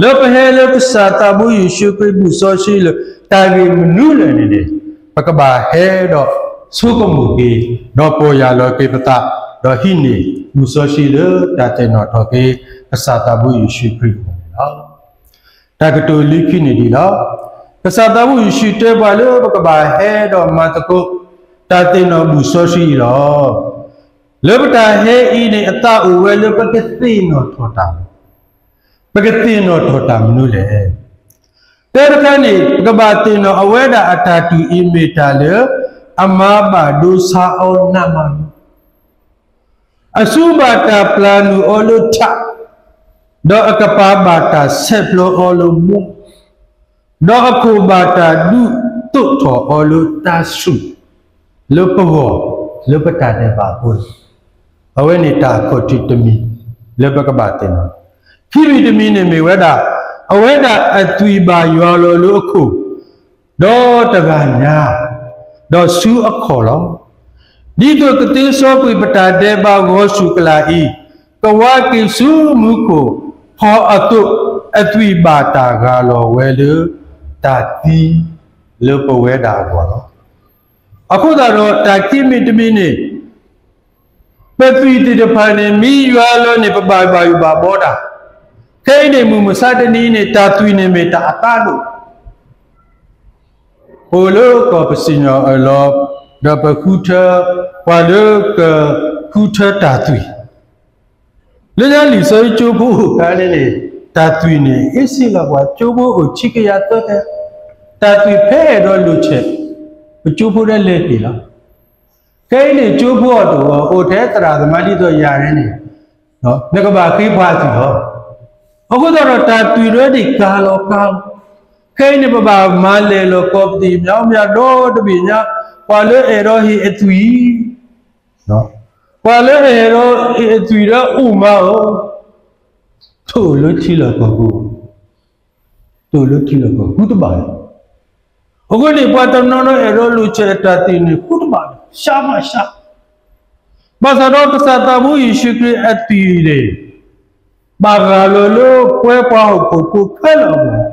လၢပဟဲလၢကစၢ်သးဘိယ့ၣ်ၡူးခရံာ် ဘူၣ်စီဆှံလၢ တၢ်ဂ့ၢ်မနုၤလဲၣ်န့ၣ်န့ၣ်, ပကဘၣ်ဟဲဒီးဆိကမိၣ်က့ၤ, ဒီးပီၢ်ယၢ်လီၤက့ၤပသး, ဒီးဟံးန့ၢ်ဘူၣ်စီဆှံလၢတၢ်သ့ၣ်နီၣ်ထီၣ်က့ၤ ကစၢ်သးဘိယ့ၣ်ၡူးခရံာ်အဂီၢ်န့ၣ်လီၤ. တၢ်ကတိၤလၢခံန့ၣ်ဒ်လီၤ. ကစၢ်သးဘိယ့ၣ်ၡူးတဲပှၤလၢပကဘၣ်ဟဲဒီးမၤသကိး တၢ်သ့ၣ်နီၣ်ဘူၣ်စီဆှံအံၤလီၤ. လၢပတၢ်ဟဲအံၤန့ၣ် အသးအိၣ်ဝဲလၢပကသ့ၣ်နီၣ်ထီၣ်တၢ်, ပကသ့ၣ်နီၣ်ထီၣ်တၢ်မနုၤလဲၣ်. တၢတခါန့ၣ် ပကဘၣ်သ့ၣ်နီၣ်အဝဲဒၣ်အတၢ်တူၢ်အံၤမ့ၢ်တၢ်လၢ အမါဘၣ်ဒိဆါအီၤနးမးလီၤ. အစုဘၣ်တၢ်ပျၢ်နုာ်အီၤလၢထး, ဒီးအကပၤဘၣ်တၢ်ဆဲးဖျိအီၤလၢမိၢ်, ဒီးအခိၣ်ဘၣ်တၢ်ဒုးသိးထီၣ်အီၤလၢတၢ်ဆူၣ်, လၢပဂီၢ်, လၢပတၢ်ဒဲးဘးအဃိန့ၣ်, အဝဲန့ၣ်တၢ်အခီၣ်ထံးတမံၤ လၢပကဘၣ်သ့ၣ်နီၣ်. ခံမံၤတမံၤန့ၣ်မ့ၢ်ဝဲဒၣ် အဝဲဒၣ်အသွံၣ်ဘၣ်ယွၤလီၤလၢအခိၣ် ဒီးတဂၤညါ, ဒီးဆူအခီၣ်လီၤ. ဒ်သိးကသ့စီကွံာ်ပတၢ်ဒဲးဘးဂီၤဆူၣ်ကလာ်အံၤ, ကဝါက့ၤဆူမူခိၣ်ဖီအသိး, အသွံၣ်ဘၣ်တၢ်ဂၢ်လီၤဝဲလၢတၢ်သံလၢပဝဲဒၣ်အဂီၢ်လီၤ. အဃိသတးဒီးတၢ်ခံမံၤတမံၤန့ၣ် ပသွံၣ်သ့ၣ်တဖၣ်န့ၣ် မ့ၢ်ယွၤလီၤန့ၣ် ပဘၣ်ဘၣ်ယိၣ်ဘၣ်ဘှီတၢ်. ခဲအံၤန့ၣ် မုၢ်မဆါတနံၤအံၤန့ၣ် တၢ်သွံၣ်န့ၣ်မ့ၢ်တၢ်အကါဒိၣ် အိၣ်လၢကီၢ်ပစံၣ်ညီၣ်အၢၣ်လီၤ, ဒီးပဃုထၢ, ပှၤလၢကဃုထၢတၢ်သွံၣ်, လၢညါလံာ်စီဆှံကၠိဖိအိၣ်ခါန့ၣ်န့ၣ်, တၢ်သွံၣ်န့ၣ် အ့ၣ်စ့လီၤပှၤ ကၠိဖိအိၣ်ဆံကယၤသၢကယၤ, တၢ်သွံၣ်ဖဲအဲၣ်ဒိးလိာ်ဆဲး, ပကၠိဖိဒၣ်လဲာ်က့ၤလီၤ. ခဲအံၤန့ၣ် ကၠိဖိအတအိၣ်ဘၣ် အိၣ်ထဲသရၣ်သမါဒ်သိးယၤန့ၣ်, နကဘၣ်ဃ့ပှၤသွံၣ်လီၤ. အဃိသတးဒီးတၢ်သွံၣ်ဒၣ်န့ၣ်ကါလီၤကါလီၤ. ခဲအံၤန့ၣ် ပဘၣ်မၤလဲၢ်လီၤကီၢ်ပသံၣ်မညီမညီဒီတဘ့ၣ်ညါ, ပှၤလၢအဲၣ်ဒိးဟ့ၣ်အသွံၣ်, ပှၤလၢအဲၣ်ဒိးဟ့ၣ်အသွံၣ်ဒီးအိၣ်မးဧိၤ, ထိၣ်လၢထံလီၢ်ကီၢ်ပူၤ, ထိၣ်လၢထံလီၢ်ကီၢ်ပူၤ ဃုတဘၣ်လီၤ. အဃိန့ၣ် ပှၤတနီၤနီၤအဲၣ်ဒိးလိာ်ဆဲးအတၢ်သွံၣ်န့ၣ် ဃုတဘၣ်လီၤ, ရှါမးရှါ. ဘၣ်ဆၣ်ဒီးကစၢ်သးဘိယ့ၣ်ၡူးခရံာ်အသွံၣ်န့ၣ် ဘၣ်ရၤလီၤလၢပှဲၤပှၤဟီၣ်ခိၣ်ဖိခဲလၢာ်အဂီၢ်,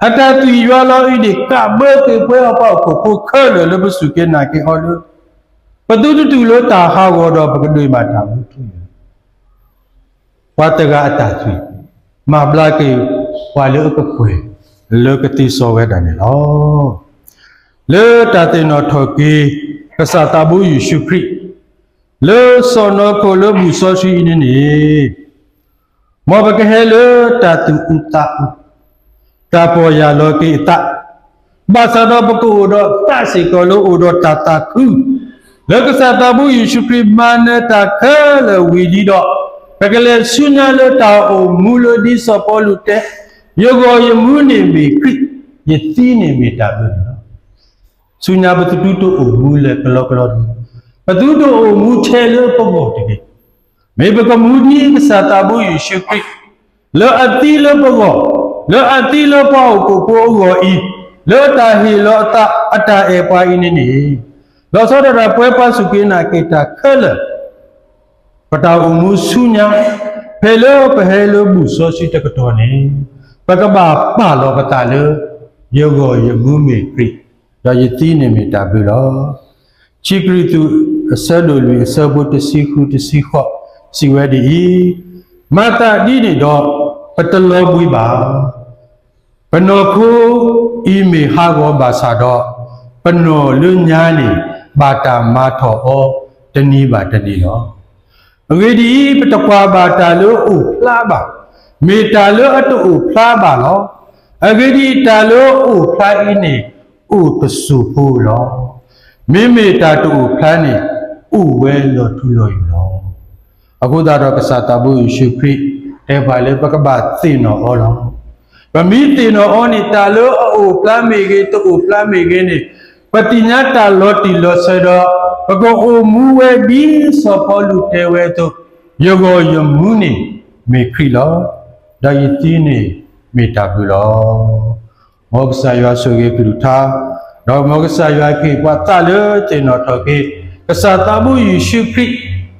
အတၢ်သွံၣ်ယွၤလီၤအံၤန့ၣ် ကးဘၢက့ၤပှဲၤအပှၤဟီၣ်ခိၣ်ဖိခဲလၢာ်လၢပစူၢ်က့ၤနာ်က့ၤအီၤလၢ ပသုတတူၢ်လိာ်တၢ်ဟးဂီၤဒီးပကဒိးမၤတၢ်မူထူယိာ် ပှၤတဂၤအတၢ်သွံၣ် မၤဘျါက့ၤပှၤလၢအကပှဲၤလၢကသ့စီဝဲဒၣ်န့ၣ်လီၤ. လၢတၢ်သ့ၣ်နီၣ်ထီၣ်က့ၤ ကစၢ်သးဘိယ့ၣ်ၡူးခရံာ် လၢစီၢ်နီၤခိၣ်လၢဘူၣ်စီဆှံအံၤန့ၣ်န့ၣ် မ်ပကဟဲလၢတၢ်သူၣ်အုးသးအုး, တၢ်ပီၢ်ယၢ်လီၤက့ၤအသး, ဘၣ်ဆၣ်ဒီးပကအိၣ်ဒီးသးစ့ၢ်ကီးလၢအိၣ်ဒီးတၢ်သးခု, လၢကစၢ်သးဘိယ့ၣ်ၡူးခရံာ်မၤနၢၤတၢ်ခဲလၢာ်ဝံၤလံဒီး, ပကလဲၤဆူညါလၢတၢ်အိၣ်မူလၢဒ်စီၤပီလူးတဲ, ယဂီၢ်ယမူန့ၣ်မ့ၢ်ခရံာ်, ယသံန့ၣ်မ့ၢ်တၢ်ဘျုးလီၤ. ဆူညါပသုတအိၣ်မူလၢၤကလီကလီတဂ့ၤ, ပသုတအိၣ်မူထဲလၢပဂီၢ်တဂ့ၤ မ့ၢ်ပကမူဒ်ကစၢ်သးဘိယ့ၣ်ၡူးခရံာ်, လၢအသံလၢပဂီၢ်, လၢအသံလၢပှၤဟီၣ်ခိၣ်ဖိအဂီၢ်အံၤ, လၢအတၢ်ဟ့ၣ်လီၤအသး အတၢ်အဲၣ်ပှၤအံၤန့ၣ်န့ၣ်, လီၤဆီဒၣ်တၢ်ပှဲၤပှၤစူၢ်က့ၤနာ်က့ၤတၢ်ခဲလၢာ် ပတၢ်အိၣ်မူဆူညါ, ဖဲလၢပဟဲလၢဘူၣ်စီဆှံတကတီၢ်န့ၣ်, ပကဘၣ်ပာ်လီၤပသးလၢ ယဂီၢ်ယမူမ့ၢ်ခရံာ်, ဒီးယသံန့ၣ်မ့ၢ်တၢ်ဘျုးလီၤ. ခံကရံၣ်သူး အဆၢဒိၣ်လွံၢ် အဆၢဖိတဆံဃုတဆံဃိး စံးဝဲဒ်အံၤ, မၤသးဒ်န့ၣ်ဒီး ပတလီၤဘှံးဘၣ်. ပနီၢ်ခိအံၤမ့ၢ်ဟးဂီၤဘၣ်ဆၣ်ဒီး, ပနီၢ်လၢညါန့ၣ် ဘၣ်တၢ်မၤထီၣ်အီၤတနံၤဘၣ်တနံၤလီၤ. အဂ့ၢ်ဒ်အံၤ, ပတကွၢ်ဘၣ်တၢ်လၢအအိၣ်ဖျါဘၣ်, မ့ၢ်တၢ်လၢအတအိၣ်ဖျါဘၣ်လီၤ. အဂ့ၢ်ဒ်အံၤ, တၢ်လၢအအိၣ်ဖျါအံၤန့ၣ် အိၣ်တစိၢ်ဖိလီၤ. မ့မ့ၢ်တၢ်တအိၣ်ဖျါန့ၣ် အိၣ်ဝဲလီၤထူလီၤယိာ်လီၤ. အဃိသတးဒီးကစၢ်သးဘိယ့ၣ်ၡူးခရံာ် တဲပှၤလၢပကဘၣ်သ့ၣ်နီၣ်အီၤလီၤ. ပမ့ၢ်သ့ၣ်နီၣ်အီၤန့ၣ် တၢ်လၢအအိၣ်ဖျါမ့ၢ်ဂ့ၤ တအိၣ်ဖျါမ့ၢ်ဂ့ၤန့ၣ်, ပသ့ၣ်ညါတၢ်လီၤတံၢ်လီၤဆဲးဒီး ပကအိၣ်မူဝဲဒ်စီၤပီလူးတဲဝဲအသိး, ယဂီၢ်ယမူန့ၣ်မ့ၢ်ခရံာ်လီၤ. ဒီးယသံန့ၣ်မ့ၢ်တၢ်ဘျုးလီၤ. မ်ကစၢ်ယွၤဆိၣ်ဂ့ၤကလုၢ်ကထါ, ဒီးမ်ကစၢ်ယွၤဟ့ၣ်ပှၤသးလၢသ့ၣ်နီၣ်ထီၣ်က့ၤ ကစၢ်သးဘိယ့ၣ်ၡူးခရံာ်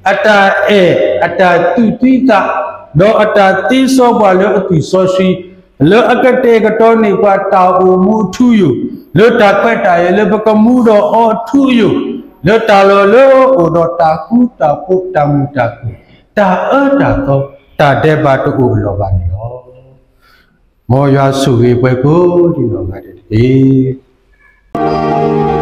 အတၢ်အဲၣ် အတၢ်သူၣ်သံသး, ဒီးအတၢ်သ့စီပှၤလၢအသွံၣ်စီဆှံ, လၢအကတဲာ်ကတီၤန့ၢ်ပှၤတၢ်အိၣ်မူအထူအယိာ်, လၢတၢ်ခွဲးတၢ်ယာ်လၢပကမူဒီးအီၤအထူအယိာ်, လၢတၢ်လီၢ်လၢအအိၣ်ဒီးတၢ်ဃူတၢ်ဖိး တၢ်မုာ်တၢ်ခုၣ်, တၢ်အၢတၢ်သီ, တၢ်ဒဲးဘးတအိၣ်အလီၢ်ဘၣ်န့ၣ်လီၤ. မ်ယွၤဆိၣ်ဂ့ၤပှၤကိးဒံနီၢ်ဂၤဒဲးတက့ၢ်.